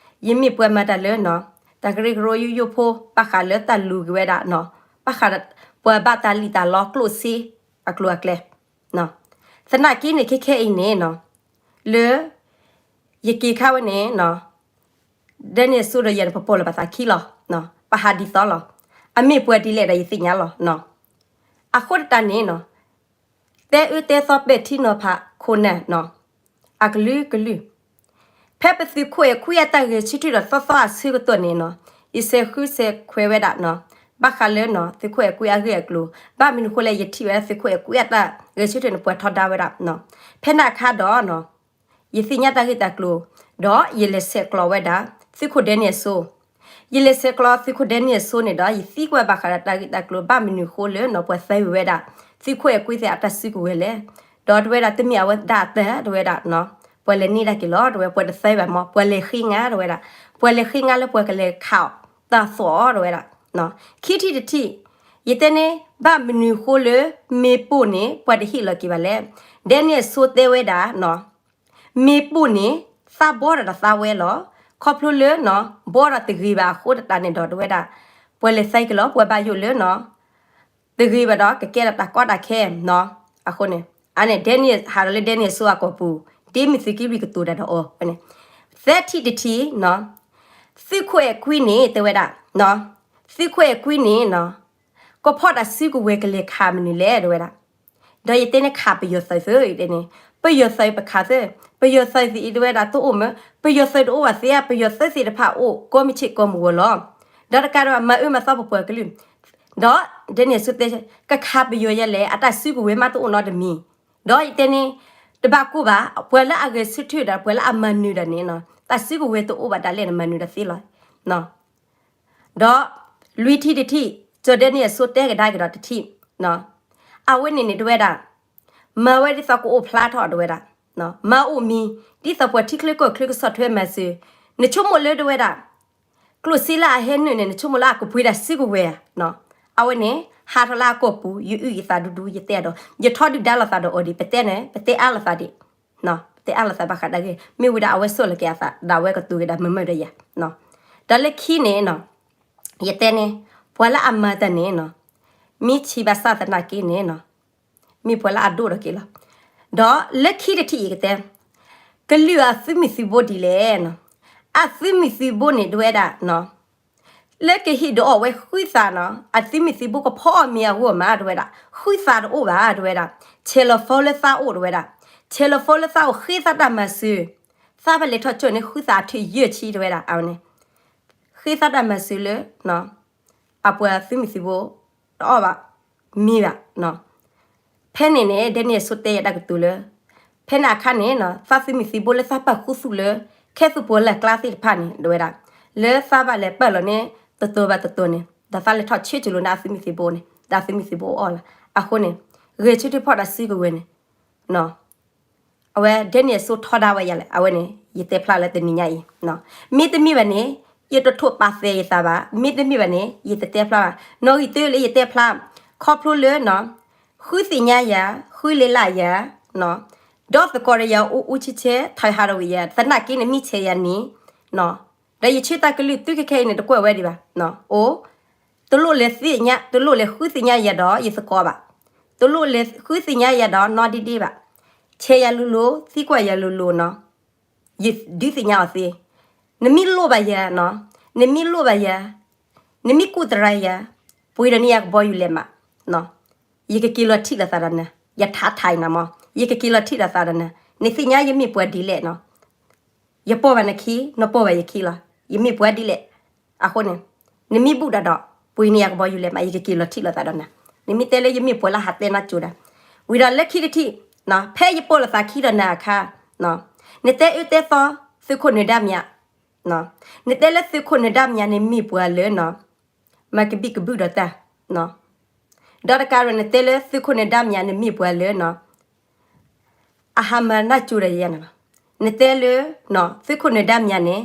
ယမ့ၢ်ပှၤမၤတၢ်လၢနီၤ တၢ်ကရၢကရိယိယိဖိ ဘၣ်ဃးလၢတၢ်လူၤက့ၤဝဲဒၣ်နီၤ, ဘၣ်ဃးပှၤဘၣ်တၢ်လံၣ်တၢ်လီကျိၣ်စ့အကျိၤအကျဲ. သနာ်က့န့ၣ် ခဲခဲအံၤန့ၣ်နီၤ, လၢ ယက့ၤခါဝဲန့ၣ်နီၤ, ဒဲနံၣ်အစိဒီးယၤန့ၣ် ပပိာ်လီၤပသးခံလီၤ, ပဟးဒ်သိးလီၤ. အမ့ၢ်ပှၤဒ်လဲၣ်ဒီးယသ့ၣ်ညါလီၤ. အဃိသတးန့ၣ်နီၤ, တဲအၢတဲသီပဲာ်ထံနီၤဖးခိၣ်နၢ်နီၤ, အကလုာ်ကလုာ်, ဖဲပသုးခိၣ်အဲၣ်ခွံအတၢ်ဂဲၤဆၢထၢၣ်ဒီးသီသီအဆၢကတီၢ်န့ၣ်နီၤ, ယဆဲးဃုဆဲးခွဲးဝဲဒၣ်နီၤ, ဘၣ်ဃးလၢနီၤ သုးခိၣ်အဲၣ်ခွံအဂ့ၢ်အကျိၤ, ဘၣ်မနုၤဃိလဲၣ် ယထံၣ်ဝဲဒၣ်သုးခိၣ်အဲၣ်ခွံအတၢ်ဂဲၤဆၢထၢၣ်န့ၣ် ပှၤထီဒါဝဲဒၣ်နီၤ. ဖဲန့ၣ်အခါဒီးနီၤ ယသ့ၣ်ညါတၢ်ဂ့ၢ်တၢ်ကျိၤ, ဒီးယလဲၤဆဲးကျိးဝဲဒၣ် သုးခိၣ်ဒဲနံၣ်အစိ. ယလဲၤဆဲးကျိးသုးခိၣ်ဒဲနံၣ်အစိန့ၣ်ဒီး ယသံကွၢ်ဘၣ်ဃးဒီးတၢ်ဂ့ၢ်တၢ်ကျိၤ ဘၣ်မနုၤဃိလၢနီၤ ပှၤသဲဝံၤဝဲဒၣ် သုးခိၣ်အဲၣ်ခွံသ့ၣ်အတၢ်စုကဝဲၤလဲၣ်. ဒီးတဲဝဲဒၣ် တမ့ၢ်အဝဲဒၣ်အတၢ်တဲဝဲဒၣ်နီၤ, ပှၤလဲၤန့ၢ်ဒၣ်က့ၤလီၤ တဲဝဲ, ပှၤတသဲဘၣ်မး ပှၤလဲၤဃ့ငါတဲဝဲဒၣ်, ပှၤလဲၤဃ့ငါလၢပှၤကလဲၤခးအီၤ တၢ်သိးအီၤတဲဝဲဒၣ်. ခံထံၣ်တထံၣ်, ယတဲန့ၣ် ဘၣ်မနုၤဃိလၢ မ့ၢ်ပိၢ်န့ၣ် ပှၤတဟ့ၣ်လီၤက့ၤဘၣ်လဲၣ်. ဒဲနံၣ်အစိတဲဝဲဒၣ်နီၤ, မ့ၢ်ပိၢ်န့ၣ် သးဘီဒီးတသးဝဲလီၤ. ခီဖျိလၢနီၤ ဘီဒီးတဂ့ၤဘၣ်အဃိသတးန့ၣ်ဒီးတဲဝဲဒၣ်, ပှၤလဲၤသဲက့ၤလီၤ ပှၤဘၣ်ယိၣ်လၢနီၤ တဂ့ၤဘၣ်ဒီး ကကဲဒီးတၢ်ကီတၢ်ခဲနီၤ. အဃိန့ၣ် အန့ၣ် ဒဲနံၣ် ဟးဒီးလၢဒဲနံၣ်အစိအကီၢ်ပူၤ, ဒ်မ့ၢ်သုးက့လွံၢ်ကတိၤတၢ်ဒီးအီၤဝဲန့ၣ်. သၢထံၣ်တထံၣ်နီၤ, သုးခိၣ်အဲၣ်ခွံန့ၣ် တဲဝဲဒၣ်, သုးခိၣ်အဲၣ်ခွံန့ၣ်နီၤ, ကဖီၣ်တၢ်စုကဝဲၤကလဲၤခးမနုၤလဲၣ် တဲဝဲဒၣ်. ဒီးယတဲန့ၣ်ခးပယီၤသုးသုး ယတဲန့ၣ် ပယီၤသုးပခးသုး, ပယီၤသုးသ့ၣ်အံၤတဲဝဲဒၣ်တအိၣ်မး, ပယီၤသုးတအိၣ်ဘၣ်သ့ဧါ, ပယီၤသုးသ့ၣ်တဖၣ်အိၣ် ကိးမုၢ်ဆ့ၣ်ကိးမုၢ်ဂီၤလီၤ. ဒီးတကးဒံးဘၣ် မၤအၢမၤသီပပှၤကလုာ်, ဒီးဒဲနံၣ်အစိတဲ ကခးပယီၤယဲလဲၣ် အတၢ်စုကဝဲၤမးတအိၣ်နီတမံၤ. ဒီးယတဲန့ၣ် တဘၣ်ကိၢ်ဘၣ် ပှၤလၢအဂဲၤဆၢထၢၣ်ဒီး ပှၤလၢအမၤနၢၤဒၣ်န့ၣ်နီၤ တၢ်စုကဝဲၤတအိၣ်ဘၣ်ဒၣ်လဲာ်န့ၣ် မၤနၢၤဒၣ်သ့လီၤ. ဒီးလွံၢ်ထံၣ်တထံၣ် ကၠီၤဒဲနံၣ်အစိတဲကဒါက့ၤဒီးတထံၣ်, အဝဲန့ၣ်န့ၣ်တဲဝဲဒၣ်, မၤဝဲဒ်သိးကအိၣ်ဖျါထီၣ်တဲဝဲဒၣ်, မၤအိၣ်မံၤ ဒ်သိးပှၤထံချၢကီၢ်ချၢကဆီၣ်ထွဲမၤစၢၤ, နဆိကမိၣ်လၢတဲဝဲဒၣ် ကျိၣ်စ့လၢအဟဲနုာ်န့ၣ် နဆိကမိၣ်လၢအကပှ့ၤတၢ်စုကဝဲၤဧါ. အဝဲန့ၣ် ဟးထီၣ်လၢအကီၢ်ပူၤ ယအုၣ်ယသးဒူဒူ ယတဲအဒိး ယထီဒုၣ်ဒါလိာ်သးဒီးအီၤဒံး ပတဲန့ၣ် ပတဲအါလိာ်သးဒံး, ပတဲအါလိာ်သးဘၣ်ဃးဒၣ်ဂ့ၢ် မ့ၢ်ဝံၤဒီးအဝဲစိာ်လီၤက့ၤအသးဒၣ်ဝဲကတိၤက့ၤဒၣ်မုာ်မုာ်ဒီးယၤ, ဒီးလၢခံန့ၣ်နီၤ ယတဲန့ၣ် ပှၤလၢအမၤတၢ်န့ၣ်နီၤ မ့ၢ်ဆံးဘၣ်ဆၣ်သနာ်က့န့ၣ်နီၤ မ့ၢ်ပှၤလၢအဒိၣ်ထီၣ်က့ၤလီၤ. ဒီးလၢခံတထံၣ်အံၤကတဲ ကလုာ်အသုးမုၢ်သုးဘိဒ်လဲၣ်နီၤ, အသုးမုၢ်သုးဘိန့ၣ်တဲဝဲဒၣ်နီၤ လၢကဟ့ၣ်ဒုးအီၣ်ဝဲဃုသးနီၤ အသုးမုၢ်သုးဘိကဖီအီၣ်မ့ၤအဂီၢ်မးတဲဝဲဒၣ် ဃုသးတအိၣ်ဘၣ်တဲဝဲဒၣ်, ဆဲးလီၤ phone လၢသးအိၣ်တဲဝဲဒၣ်, ဆဲးလီၤ phone လၢသးအိၣ် ဃ့သးတၢ်မၤစၢၤ, သးပလဲၤထီၣ်ကၠိၣ်န့ၣ် ဃုသးအထၢၣ်ယဲၢ်ဆံတဲဝဲဒၣ် အဝဲန့ၣ် ဃ့သးတၢ်မၤစၢၤလၢ အပှၤသုးမုၢ်သုးဘိ တအီၣ်ဘၣ်မ့ၤဘၣ်. ဖဲန့ၣ်န့ၣ် ဒဲနံၣ်အစိတဲယၤတၢ်ကတိၤလၢ ဖဲန့ၣ်အခါန့ၣ်နီၤ သးသုးမုၢ်သံၣ်ဘိလၢသးပာ်ခူသူၣ်လၢ ခဲသူၣ်ဖိလၢ်ကျါသ့ၣ်တဖၣ်န့ၣ် ဒ်ဝဲဒၣ် လၢသးဘၣ်လဲၤပာ်လီၤန့ၣ် တတိၤဘၣ်တတိၤန့ၣ် ဒီးသးလဲၤထီၣ်ဆၢကၠူၤလိာ်န့ၣ်အသုးမုၢ်သံၣ်ဘိန့ၣ် ဒီးသုးမုၢ်သံၣ်ဘိအီၣ်လီၤ. အဃိန့ၣ် ဂဲၤဆၢထၢၣ်ဖီၣ်တၢ်စုကဝဲၤန့ၣ် အဝဲဒဲန့ၣ်အစိထီဒါဝဲယၤလဲၣ် အဝဲန့ၣ် ယတဲဖျါလၢတနံၤညါအံၤ, မ့တမ့ၢ်ဘၣ်န့ၣ် ယတထိးပာ်သဲယသးဘၣ်, မ့တမ့ၢ်ဘၣ်န့ၣ် ယတတဲဖျါဘၣ်. နီၣ်ဂံၢ်တၢလၢယတဲဖျါ ခီဖျိလၢ ဃုသ့ၣ်ညါယၤ ဃုလ့လၢ်ယၤ, ဒီးသကိးဒီးယၤအူအူဆဲဆဲ ထီၣ်ဟးထီၣ်ကွံာ်ယၤ သနာ်က့န့ၣ်မ့ၢ်ဆဲးယၤန့ၣ်, ဒီးယဆၢတၢ်ကလုၢ်သုခဲခဲအံၤန့ၣ် တကွဲးဝဲဒံးဘၣ်, အိၣ် တလိၣ်လဲၤသ့ၣ်ညါ တလိၣ်လဲၤဃုသ့ၣ်ညါယၤဒီးယသကိးဘၣ်, တလိၣ်လဲၤဃုသ့ၣ်ညါယၤဒီးနီၢ်ဒ့ဒ့ဘၣ်, ဆဲးယၤလိၤလိၤ သံကွၢ်ယၤလိၤလိၤနီၤ, ယဒုးသ့ၣ်ညါအီၤသ့, နမ့ၢ်လိၣ်ဘၣ်ယၤနီၤ, နမ့ၢ်လိၣ်ဘၣ်ယၤ, နမ့ၢ်ကူၣ်သရၣ်ယၤ, ပှ့ၤဒီးန့ၢ်ယၤကဘီယူၤလဲးမး, ယကက့ၤလီၤထံၣ်လိာ်သးဒီးနၤ, ယထါထါအံၤနၤမး ယကက့ၤလီၤထံၣ်လိာ်သးဒီးနၤ, နသ့ၣ်ညါယမ့ၢ်ပှၤဒ်လဲၣ်နီၤ ယပိာ်ဘၣ်နခံ နပိာ်ဘၣ်ယခံလီၤ, ယမ့ၢ်ပှၤဒ်လဲၣ်, အဃိန့ၣ် နမ့ၢ်ဘူၣ်တၢ်ဒီး ပှ့ၤန့ၢ်ယၤကဘီယူၤလဲးမး ယကက့ၤလီၤထံၣ်လိာ်သးဒီးနၤ, နမ့ၢ်တဲလၢယမ့ၢ်ပှၤလၢဟးတဲနၢ်ကၠိတၢ်, ဝံၤဒီးလၢခံကထံၣ်, ဖဲယပိာ်လိာ်သးခံဒီးနၤအခါ, နတဲအၢတဲသီ သုးခိၣ်နၢၤဒါမံၤ, နတဲလၢသုးခိၣ်နၢၤဒါမံၤန့ၣ်မ့ၢ်ပှၤလၢနီၤ မၤကဘံၣ်ကဘုၣ်ဒီးတၢ်, ဒီးတကးဒီးနတဲလၢသုးခိၣ်နၢၤဒါမံၤန့ၣ်မ့ၢ်ပှၤလၢနီၤ အဟးမၤနၢ်ကၠိဒီးယၤန့ၣ်လီၤ, နတဲလၢ သုးခိၣ်နၢၤဒါမံၤန့ၣ်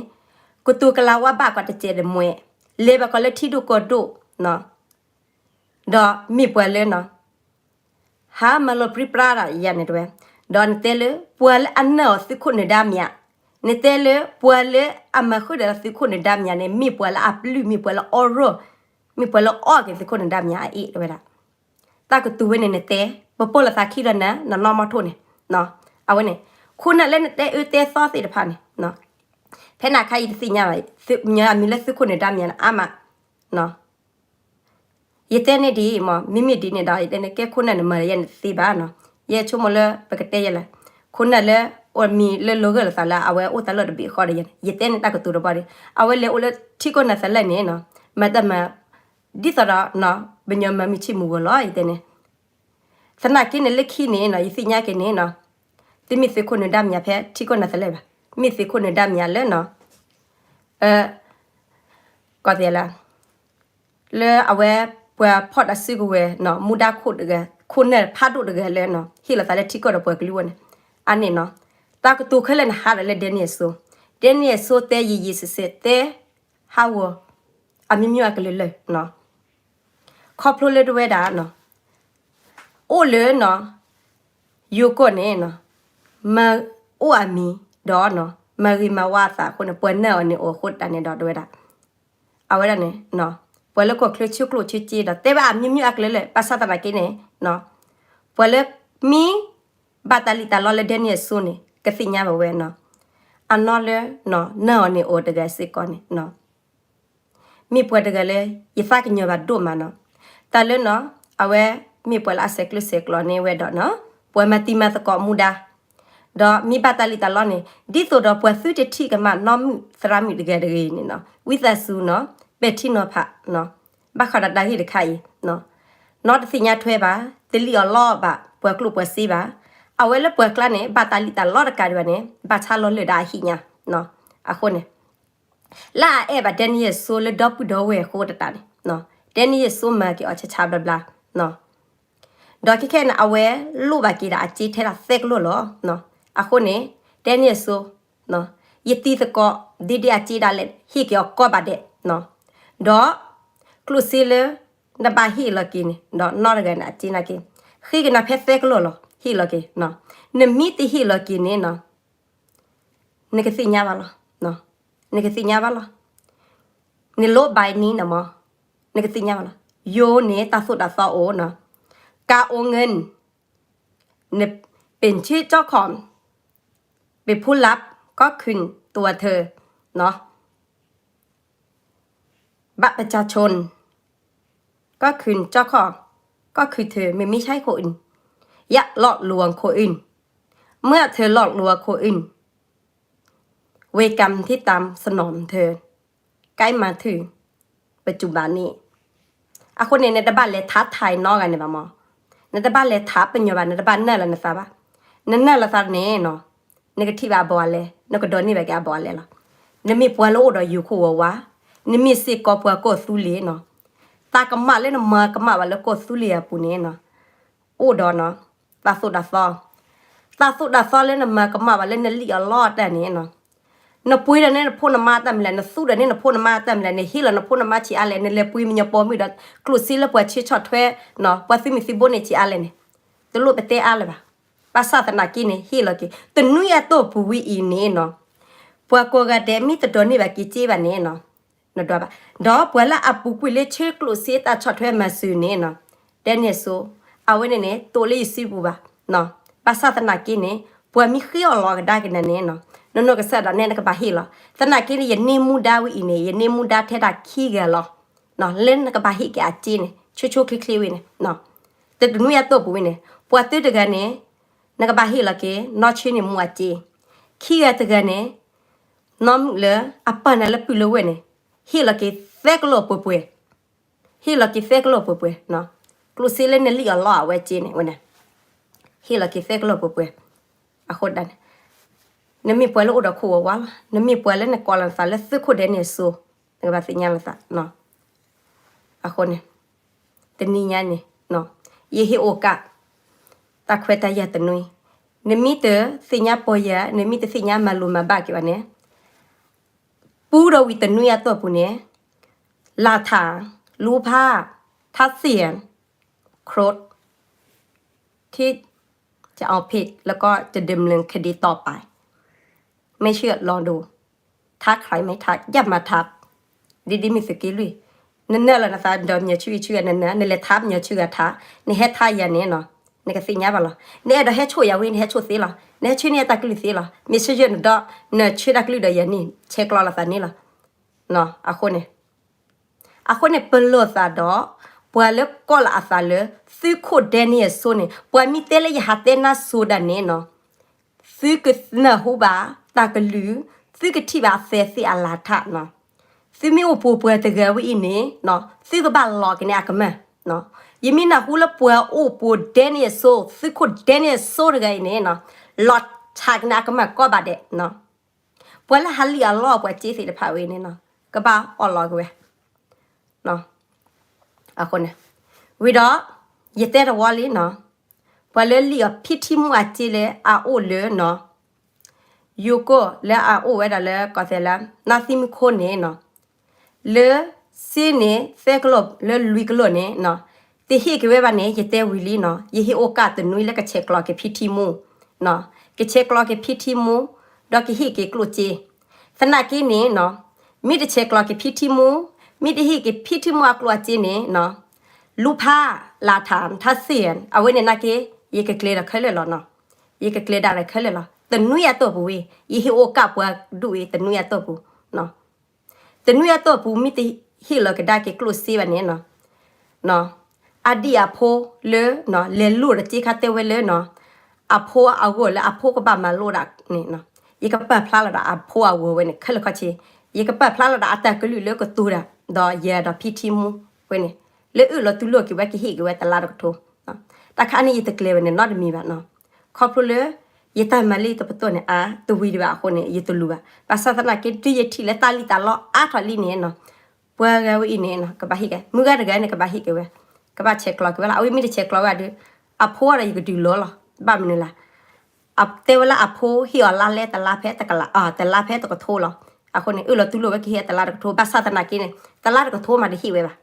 ကတိၤကလၤဝါဘၣ်ကီးတစဲးတမှဲး, လဲၤဘၣ်ကီးလၢထံဒိၣ်ကီၢ်ဒိၣ်, ဒီးမ့ၢ်ပှၤလၢနီၤ ဟးမၤလီၤပြံပြါဒီးယၤန့ၣ်တဝဲ, ဒီးနတဲလၢပှၤလၢအနာ်အီၤသုးခိၣ်နၢၤဒါမံၤ, နတဲလၢပှၤလၢအမၤဃုာ်ဒီးသုးခိၣ်နၢၤဒါမံၤန့ၣ် မ့ၢ်ပှၤလၢအပျုၢ် မ့ၢ်ပှၤလၢအီၣ်ရၢၢ်, မ့ၢ်ပှၤလၢအအီၣ်က့ၤသုးခိၣ်နၢၤဒါမံၤအအ့ၣ်တဝဲဒၣ်, တၢ်ကတိၤဝဲန့ၣ်နတဲ, ပပိာ်လိာ်သးခံဒီးနၤ နနီၢ်မီထိၣ်န့ၣ်, အဝဲန့ၣ် ခိၣ်နၢ်လၢနတဲအၢတဲသီသ့ၣ်တဖၣ်န့ၣ်, ဖဲန့ၣ်အခါယတသ့ၣ်ညါဘၣ်, မ့ၢ်အမံၤလၢသုးခိၣ်နၢၤဒါမံၤန့ၣ်အါမး ယတဲန့ၢ်ဒ်အံၤမး, မ့မ့ၢ်ဒ်န့ၣ်ဒီး ယတဲန့ၢ်ကဲခိၣ်နၢ်န့ၣ်မၤဒီးယဲန့ၣ်တသ့ဘၣ်နီၤ, ယဆိကမိၣ်လၢပကတဲယဲလဲၣ်, ခိၣ်နၢ်လၢအမံၤလၢလိၤဂၢၢ်လိာ်သးလၢအဝဲအိၣ်တၢ်လီၢ်တဘ့ၣ်ဃီဒီးယဲန့ၣ် ယတဲန့ၢ်တၢ်ကတိၤတဘီဒီး အဝဲလဲၤအိၣ်လၢထံကီၢ်နၤသလၢန့ၣ်နီၤ, မၤတၢ်မၤ ဒ်သိးဒီး ပညီမၤမုၢ်ဆ့ၣ်မုၢ်ဂီၤလီၤ ယတဲန့ၣ် သနာ်က့န့ၣ်လၢခံန့ၣ်နီၤ ယသ့ၣ်ညါက့ၤန့ၣ်နီၤ, တမ့ၢ်သုးခိၣ်နၢၤဒါမံၤဖဲထံကီၢ်နၤသလၢဘၣ်, မ့ၢ်သုးခိၣ်နၢၤဒါမံၤလၢနီၤ, ကီၢ်သဲးလၢ လၢအဝဲပှၤဖီၣ်တၢ်စုကဝဲၤနီၤ မူဒါခိၣ်တဂၤ ခိၣ်နၢ်ဖးဒိၣ်တဂၤလၢနီၤ ဟ့ၣ်လီၤသးလၢထံကီၢ်ဒီးပှၤကလုာ်အဂီၢ်န့ၣ်, အန့ၣ်နီၤ, တၢ်ကတိၤခဲလၢာ်န့ၣ်ဟးဒီးလၢဒဲနံၣ်အစိၤ, ဒဲနံၣ်အစိၤတဲယံာ်ယံာ်စဲးစဲး တဲဟးဂီၤ အမျိုးမျိုးအကလုာ်လၢာ်နီၤ, ခီဖျိလၢတဝဲဒၣ်နီၤ အိၣ်လၢနီၤ ယိၤကီၢ်န့ၣ်နီၤ မၤအိၣ်အမံၤဒီးနီၤ မၤဂ့ၤမၤဝါအသးအဃိန့ၣ် ပှၤနာ်အီၤန့ၣ်အိၣ်အဃိတၢ်န့ၣ်ဒီးတဝဲဒၣ် အဝဲဒၣ်န့ၣ် ပှၤလၢကီၢ်ချၢဆၢကျိၣ်ဆၢစ့ဒီး တဲဘၣ်အမျိုးမျိုးအကလုာ်လၢာ် ဘၣ်ဆၣ်သနာ်က့န့ၣ် ပှၤလၢမ့ၢ်ဘၣ်တၢ်လံၣ်တၢ်လီလၢဒဲနံၣ်အစိၤန့ၣ် ကသ့ၣ်ညါဘၣ်ဝဲနီၤ အနီၢ်လၢ နာ်အီၤန့ၣ်အိၣ်တဂၤစ့ၢ်ကီးန့ၣ် မ့ၢ်ပှၤတဂၤလၢ ယသးကညီၤဘၣ်ဒိၣ်မးနီၤ. တၢ်လၢနီၤ အဝဲမ့ၢ်ပှၤလၢအဆဲးကျၢဆဲးကျိးန့ၢ်ဝဲဒီးနီၤ ပှၤမၤတံၤမၤသကိးမူဒါ ဒီးမ့ၢ်ဘၣ်တၢ်လံၣ်တၢ်လီန့ၣ် ဒ်သိးဒီးပှၤသုတထံၣ်ကမၣ်နီၢ်မုၣ်သရၣ်မုၣ်တဂၤတဂ့ၤန့ၣ်နီၤ ဝံသးစူၤနီၤ ပဲာ်ထံနီၤဖးနီၤ ဘၣ်ဃးဒီးတၢ်ဂ့ၢ်တခါအံၤ နီၢ်တသ့ၣ်ညါထွဲဘၣ် တလံၣ်အီၤလီၢ်ဘၣ် ပှၤကျိၣ်ပှၤစ့ဘၣ် အဝဲလၢပှၤကျါန့ၣ် ဘၣ်တၢ်လံၣ်တၢ်လီတကးဒံးဘၣ်န့ၣ် ဘၣ်ဆါလီၤလၢာ်ဒီးအဟံၣ်ညါ အဃိန့ၣ် လၢအအဲၣ်ဘၣ်ဒဲနံၣ်ယဲၢ်စိလၢဒီပုၢ်ဒီဝဲၢ်အဃိတတးန့ၣ် ဒဲနံၣ်ယဲၢ်စိမၤက့ၤအီၤဆါဆါဘျါဘျါ ဒီးခဲခဲန့ၣ် အဝဲလိၣ်ဘၣ်က့ၤဒီးအစ့ထဲဒၣ်သၢကလိာ်လီၤ. အဃိန့ၣ် ဒဲနံၣ်ယဲၢ်စိ ယတံၤသကိး ဒ်ဒ်အစ့ဒၣ်လဲာ် ဟ့ၣ်က့ၤအီၤကိးဘၣ်ဒဲး ဒီး ကျိၣ်စ့လၢ နဘၣ်ဟ့ၣ်လီၤက့ၤန့ၣ် ဒီးနီၢ်တဂၤန့ၣ် အစ့နာ်က့ ဃ့က့ၤနၤဖဲသၢကလိာ်လီၤ ဟ့ၣ်လီၤက့ၤ နမ့ၢ်တဟ့ၣ်လီၤက့ၤန့ၣ် နကသ့ၣ်ညါဘၣ်လီၤ. နကသ့ၣ်ညါဘၣ်လီၤ. နလိၣ်ဘၣ်နံၤနမီၤ နကသ့ၣ်ညါဘၣ်လီၤ. ယိၤန့ၣ် တၢ်သိၣ်တၢ်သီအိၣ်နီၤ การโอนเงิน เป็นชื่อเจ้าของ เป็นผู้รับ ก็คือตัวเธอ เนาะ บัตรประชาชน ก็คือเจ้าของ ก็คือเธอ มันไม่ใช่คนอื่น อย่าหลอกลวงคนอื่น เมื่อเธอหลอกลวงคนอื่น เวรกรรมที่ตามสนองเธอ ใกล้มาถึงปัจจุบันนี้ အဃိန့ၣ် နတဘၣ်လဲၤထါထါအံၤနီတဂၤန့ၣ်ဘၣ်မီၤ, နတဘၣ်လဲၤထါပညီဘၣ်, နတဘၣ်နၢ်လီၤနသးဘၣ်. နနၢ်လီၤသးန့ၣ်နီၤ, နကထံၣ်ဘၣ်အဘီအလဲ, နကဒိးန့ၢ်ဘၣ်က့ၤအဘီအလဲလီၤ. နမ့ၢ်ပှၤလၢအိၣ်ဒီးယိၤခိၣ်ဝီၤဝါ, နမ့ၢ်စ့ၢ်ကီးပှၤကီၢ်သူလ့ၤနီၤ, တၢ်ကမၣ်လၢနမၤကမၣ်ဘၣ်လၢကီၢ်သူလ့ၤအပူၤန့ၣ်နီၤ, အိၣ်ဒီးနီၤ, တၢ်သိၣ်တၢ်သီ, တၢ်သိၣ်တၢ်သီလၢနမၤကမၣ်ဘၣ်လၢနလံၣ်အီၣ်လီအီၣ်တၢ်န့ၣ်နီၤ, နပှ့ၤဒီးန့ၢ်နဖိနမါတၢ်မလဲၣ်, နသူဒီးန့ၢ်နဖိနမါတၢ်မလဲၣ်, နဟ့ၣ်လီၤနဖိနမါဆံးအါလဲၣ်, နလဲၤပှ့ၤမညီပိာ်မုၣ်ဒီးကျိၣ်စ့လၢပှၤဆၢဆီၣ်ထွဲနီၤ, ပှၤသုးမုၢ်သံဘိန့ၣ်ဆံးအါလဲၣ်န့ၣ်, တလိၣ်ပတဲအါလၢၤဘၣ်. ဘၣ်ဆၣ်သနာ်က့န့ၣ် ဟ့ၣ်လီၤက့ၤ တနွံအတီၢ်ပူၤဝံၤအံၤန့ၣ်နီၤ, ပှၤကိးဂၤဒဲးမ့ၢ်တဒိးန့ၢ်ဘၣ်က့ၤစ့ဘၣ်န့ၣ်နီၤ, နဒွးဘၣ်, ဒီးပှၤလၢအပူၤကွံာ်လၢဆၢကျိၣ်စ့တၢ်ဆီၣ်ထွဲမၤစၢၤန့ၣ်နီၤ, ဒဲန့ၣ်စိ, အဝဲန့ၣ်န့ၣ် တအိၣ်လၢယစုပူၤဘၣ်. ဘၣ်ဆၣ်သနာ်က့န့ၣ် ပှၤမ့ၢ်ဃ့အီၣ်လီၤကဒါက့ၤနၤန့ၣ်နီၤ, နနီၢ်ကစၢ်ဒၣ်နဲနကဘၣ်ဟ့ၣ်လီၤ. သနာ်က့န့ၣ် ယန့ၢ်မူဒါဝံၤအံၤန့ၣ် ယန့ၢ်မူဒါထဲဒၣ်ခံဂၤလီၤ. လၢနကဘၣ်ဟ့ၣ်က့ၤအစ့န့ၣ် ဆိဆိချ့ချ့ဝံၤန့ၣ်, တနွံအတီၢ်ပူၤဝံၤန့ၣ် ပှၤသၢတဂၤန့ၣ် နကဘၣ်ဟ့ၣ်လီၤက့ၤ နီၢ်ဆၢန့ၢ်မူအစ့, ခံဂၤတဂၤန့ၣ် နီၢ်မုၣ်လၢအပာ်နၤလၢပုၢ်လၢဝဲၢ်န့ၣ် ဟ့ၣ်လီၤက့ၤသၢကလီၢ်ပှဲၤပှဲၤ, ဟ့ၣ်လီၤက့ၤသၢကလီၢ်ပှဲၤပှဲၤ, ကျိၣ်စ့လၢနလံၣ်အီၣ်လီအီၣ်အဝဲစ့န့ၣ်ဝဲန့ၣ်, ဟ့ၣ်လီၤက့ၤသၢကလီၢ်ပှဲၤပှဲၤ, အဃိဒၣ်န့ၣ် နမ့ၢ်ပှၤလၢအိၣ်ဒီးခိၣ်ဝီၤဝါလီၤ, နမ့ၢ်ပှၤလၢနကိးလီၤနသးလၢသုးခိၣ်ဒဲန့ၣ်စိ, နကဘၣ်သ့ၣ်ညါလီၤသး, အဃိန့ၣ် တနံၤညါန့ၣ် ယဟ့ၣ်အိၣ်ကး တၢ်ခွဲးတၢ်ယာ်တနွံ, နမ့ၢ်တသ့ၣ်ညါပီၢ်ယၢ်, နမ့ၢ်တသ့ၣ်ညါမၤလိၤမၤဘၣ်က့ၤဘၣ်န့ၣ်, ပူဒီးဝံၤတနွံအတီၢ်ပူၤန့ၣ်, လၢထး, လူဖး, ထးသ့ၣ်, ခရူး, ที่จะเอาผิด แล้วก็จะดำเนินคดีต่อไป ไม่เชื่อลองดู ถ้าใครไม่ทัก อย่ามาทัก ဒ်ဒ်မ့ၢ်သုးက့လွံၢ်, နနၢ်လီၤနသးဒီးမညီၤဆူဂၤဆူဂၤနနၢ်, နလဲၤထးမညီၤဆူဂၤထး, နဟဲထးယၤန့ၣ်နီၤ, နကသ့ၣ်ညါဘၣ်လီၤ. နအဲၣ်ဒိးဟဲဆိၣ်ယၤဝံၤ နဟဲဆိၣ်သ့လီၤ, နဟဲဆှၢန့ၢ်ယၤတၢ်ကလုၢ်သ့လီၤ, မ့ၢ်ဆှၢယၤနဒီး နဆှၢတၢ်ကလုၢ်ဒီးယၤန့ၣ် ဆဲးကျိးလိာ်သးန့ၣ်လီၤ. အဃိန့ၣ် အဃိန့ၣ် ပလီၢ်သးဒီး ပှၤလၢကိးလီၤအသးလၢ သုးခိၣ်ဒဲန့ၣ်အစိန့ၣ်, ပှၤမ့ၢ်တဲလၢယဟးတဲနါစိၤဒၣ်န့ၣ်နီၤ, သုကနၢ်ဟူဘၣ်တၢ်ကလုၢ်, သုကထံၣ်ဘၣ်အသဲးသ့ၣ်အလၤထးနီၤ. သုမ့ၢ်အိၣ်ပိာ်ပှၤတဂၤဝဲအံၤန့ၣ်, သုကဘၣ်လီၤက့ၤန့ၢ်အကမၢ်. ယမ့ၢ်နၢ်ဟူလၢပှၤအိၣ်ပိာ်ဒဲန့ၣ်အစိ, သုးခိၣ်ဒဲန့ၣ်အစိတဂၤအံၤန့ၣ်, လီၤဆးက့ၤန့ၢ်အကမၢ်ကိးဘၣ်ဒဲး. ပှၤလၢဟးလံၣ်အီၣ်လီအီၣ်ပှၤစ့သ့ၣ်တဖၣ်ဝဲန့ၣ်နီၤ, ကဘၣ်အီၣ်လီၤက့ၤဝဲ. အဃိန့ၣ်, ဝံၤဒီး ယတဲတဝီလံနီၤ, ပှၤလၢလံၣ်အီၣ်ဖံထံမူအစ့လၢအအိၣ်လၢနီၤ, ယိၤကီၢ်လၢအအိၣ်ဝဲဒၣ်လၢကီၢ်သဲးလၢ နါသံမူခိၣ်န့ၣ်နီၤ, လၢစ့န့ၣ် သၢကလီၢ်လၢလွံၢ်ကလီၢ်န့ၣ်နီၤ, တဟ့ၣ်က့ၤဝဲဘၣ်န့ၣ် ယတဲဝံၤလံနီၤ, ယဟ့ၣ်အိၣ်ကးတနွံလၢကဆဲးကျိးက့ၤဖံထံမူ, ကဆဲးကျိးက့ၤဖံထံမူ, ဒီးကဟ့ၣ်က့ၤကျိၣ်စ့. သနာ်က့န့ၣ်နီၤ, မ့ၢ်တဆဲးကျိးက့ၤဖံထံမူ, မ့ၢ်တဟ့ၣ်က့ၤဖံထံမူအကျိၣ်အစ့န့ၣ်နီၤ, လူဖး, လၢထး, ထးသ့ၣ်, အဝဲန့ၣ်နာ်က့, ယကကျဲၤဒီးခဲလၢာ်လီၤနီၤ, ယကကျဲၤဒၣ်ဒီးခဲလၢာ်လီၤ. တနွံအတီၢ်ပူၤဝံၤ ယဟ့ၣ်အိၣ်ကးပှၤဒူၣ်ဝံၤတနွံအတီၢ်ပူၤ တနွံအတီၢ်ပူၤ မ့ၢ်တဟ့ၣ်လီၤကဒါက့ၤကျိၣ်စ့ဘၣ်န့ၣ်နီၤ, အဒံၣ်အဖိလၢ လဲၤလိၣ်ဒီးစ့ခါတဲဝဲလၢနီၤ, အဖိအဂီၢ်လၢအဖိကဘၣ်မၤလိဒၣ်န့ၣ်, ယကပာ်ဖျါလီၤဒီးအဖိအဂီၢ်ဝဲန့ၣ် ခဲလၢာ်ခီဆ့, ယကပာ်ဖျါလီၤဒီးအတၢ်ကလုၢ်လၢကတိၤတၢ် ဒီးယၤဒီးဖံထံမူဝဲန့ၣ်, လၢအၢၣ်လီၤတူၢ်လိာ်က့ၤဝဲကဟ့ၣ်က့ၤဝဲတလါတကထိ တၢ်ခါန့ၣ်ယတကျဲၤဝဲန့ၣ်နီတမံၤဘၣ်နီၤ, ခီဖျိလၢ ယတၢ်မၤလၢယတပတီၢ်န့ၣ်အါ တဝံၤဒံးဘၣ်အဃိန့ၣ် ယတလူၤဘၣ်. ဘၣ်ဆၣ်သနာ်က့ တုၤယထံၣ်လၢတၢ်လံၣ်တၢ်လီအါထီၣ်လံန့ၣ်နီၤ, ပှၤဂၤဝဲအံၤန့ၣ်နီၤ ကဘၣ်ဟ့ၣ်က့ၤ, မုၢ်ဂၤတဂၤန့ၣ် ကဘၣ်ဟ့ၣ်က့ၤဝဲ, ကဘၣ်ဆဲးကျိးက့ၤဝဲလီၤ. အဝဲမ့ၢ်တဆဲးကျိးဝဲဒီး အဖိဒီးယကဒုးလီၤလီၤ. ဘၣ်မနုၤလဲၣ်, တဲဝဲလၢအဖိဟ့ၣ်အီၤလါလဲတလါဖဲတကလး, တလါဖဲတကထိလီၤ. အဃိန့ၣ် အၢၣ်လီၤတူၢ်လိာ်ဝဲကဟ့ၣ်တလါတကထိ, ဘၣ်ဆၣ်သနာ်က့န့ၣ် တလါတကထိမးတဟ့ၣ်ဝဲဘၣ်.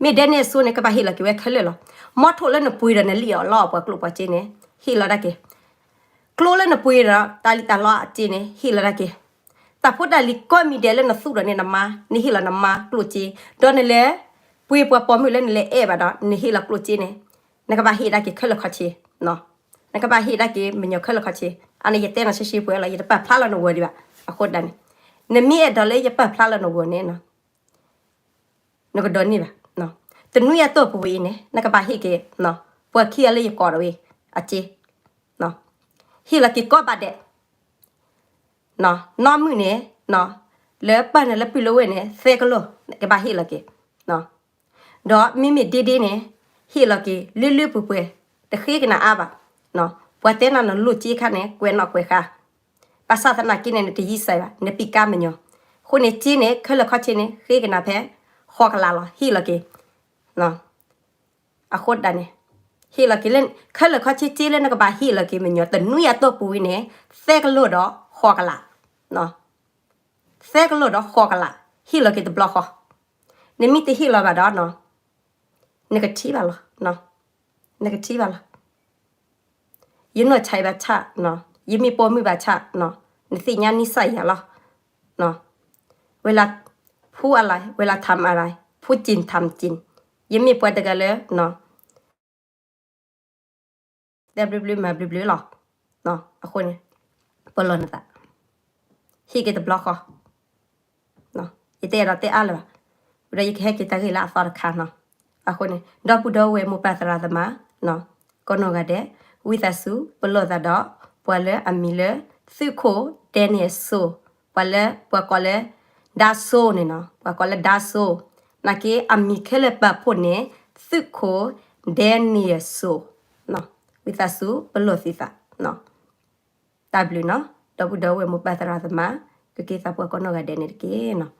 မ့ၢ်ဒဲန့ၣ်အစိန့ၣ် ကဘၣ်ဟ့ၣ်လီၤက့ၤဝဲခဲလၢာ်လီၤ. မီထိၣ်လၢနပှ့ၤဒီးနလံၣ်အီၣ်လီအီၣ်ပှၤကျိၣ်ပှၤစ့န့ၣ် ဟ့ၣ်လီၤဒၣ်က့ၤ, ကျိလၢနပှ့ၤဒီးတၢ်လံၣ်တၢ်လီအစ့န့ၣ် ဟ့ၣ်လီၤဒၣ်က့ၤ, တၢ်ဖိတၢ်လံၤကိးမံၤဒဲးလၢနသူၣ်ဒီးန့ၢ်နမါ နဟ့ၣ်လီၤနမါကျိၣ်စ့, ဒီးနလဲၤပှ့ၤပှၤပိာ်မုၣ်လၢနလဲၤအဲၣ်ဘၣ်ဒီး နဟ့ၣ်လီၤကျိၣ်စ့န့ၣ် နကဘၣ်ဟ့ၣ်ဒၣ်က့ၤခဲလၢာ်ခီဆ့ နကဘၣ်ဟ့ၣ်ဒၣ်က့ၤမညီၤခဲလၢာ်ခီဆ့. အန့ၣ်ယတဲနၤရှဲရှဲပှဲၤလီၤ, ယတပာ်ဖျါလီၤနဂီၤဒံးဘၣ်. အဃိဒၣ်န့ၣ် နမ့ၢ်အဲၣ်ဒိးလၢယပာ်ဖျါလီၤနဂီၤန့ၣ် နကဒိးန့ၢ်ဘၣ်. တနွံအတီၢ်ပူၤဝဲအံၤန့ၣ် နကဘၣ်ဟ့ၣ်က့ၤ ပှၤခံဂၤလၢယကိးဒီးဝဲအစ့, ဟ့ၣ်လီၤက့ၤကိးဘၣ်ဒဲး. နီၢ်မုၣ်န့ၣ် လၢပာ်နၤလၢပုၢ်လၢဝဲၢ်န့ၣ် သၢကလီၢ် ကဘၣ်ဟ့ၣ်လီၤက့ၤ. ဒီးမ့မ့ၢ်ဒ့ဒ့န့ၣ် ဟ့ၣ်လီၤက့ၤလၢလၢပှဲၤပှဲၤ, တဃ့ကနၤအါဘၣ်. ပှၤတဲနၤနလိၣ်စ့ခါန့ၣ် ကွဲးနီၣ်ကွဲးဃါ, ဘၣ်ဆၣ်သနာ်က့န့ၣ် နတယံာ်စဲးဘၣ်, နပံးကါမညီၤ, အဃိန့ၣ် စ့န့ၣ် ခဲလၢာ်ခီဆ့န့ၣ် ဃ့ကနၤဖဲ ဃိးကလးလီၤ, ဟ့ၣ်လီၤက့ၤ အဃိဒၣ်န့ၣ် ဟ့ၣ်လီၤက့ၤလၢ ခဲလၢာ်ခီဆ့စ့လၢနကဘၣ်ဟ့ၣ်လီၤက့ၤမညီၤ တနွံအတီၢ်ပူၤဝံၤန့ၣ် သၢကလိာ်ဒီးဃိးကလး, သၢကလိာ်ဒီးဃိးကလး, ဟ့ၣ်လီၤက့ၤတဘျီဃီ, နမ့ၢ်တဟ့ၣ်လီၤဘၣ်ဒီး နကထံၣ်ဘၣ်လီၤ, နကထံၣ်ဘၣ်လီၤ. ယနီၢ်ဆံးဘၣ်ဆၣ်, ယမ့ၢ်ပိာ်မုၣ်ဘၣ်ဆၣ်, နသ့ၣ်ညါနံၣ်စၢ်ယၤလီၤ. ဝဲလၢ พูดอะไร เวลาทำอะไร พูดจริงทำจริง ယမ့ၢ်ပှၤတဂၤလၢ တဲဘျုးဘျုးမၤဘျုးဘျုးလီၤ. အဃိန့ၣ် ပလီၢ်နသး, ဟ့ၣ်က့ၤတဘျီဃီ, ယတအဲၣ်ဒိးတဲအါလၢၤဘၣ်, ဒီးယကဟဲက့ၤတၢ်ဂ့ၢ်လၢအသီတခါနီၤ. အဃိန့ၣ် ဒီပုၢ်ဒီဝဲၢ်မိၢ်ပၢ်သရၣ်သမါ ကိးနီၢ်ဂၤဒဲး, ဝံသးစူၤပလီၢ်သးဒီး ပှၤလၢအမံၤလၢ သုးခိၣ် Daniel So, ပှၤလၢပှၤကိးလၢ ဒါစိန့ၣ်နီၤ, ပှၤကိးလၢ ဒါစိ, နာ်က့အမံၤခဲလၢာ်ပာ်ဖှိၣ်န့ၣ် သုးခိၣ် Daniel So, ဝံသးစူၤပလီၢ်သုသး တၢ်ဘျုးနီၤ, ဒီပုၢ်ဒီဝဲၢ်မိၢ်ပၢ်သရၣ်သမါ, ကက့ၤသးပှၢ်ကိးနီၢ်ဂၤဒဲးန့ၣ်တက့ၢ်နီၤ.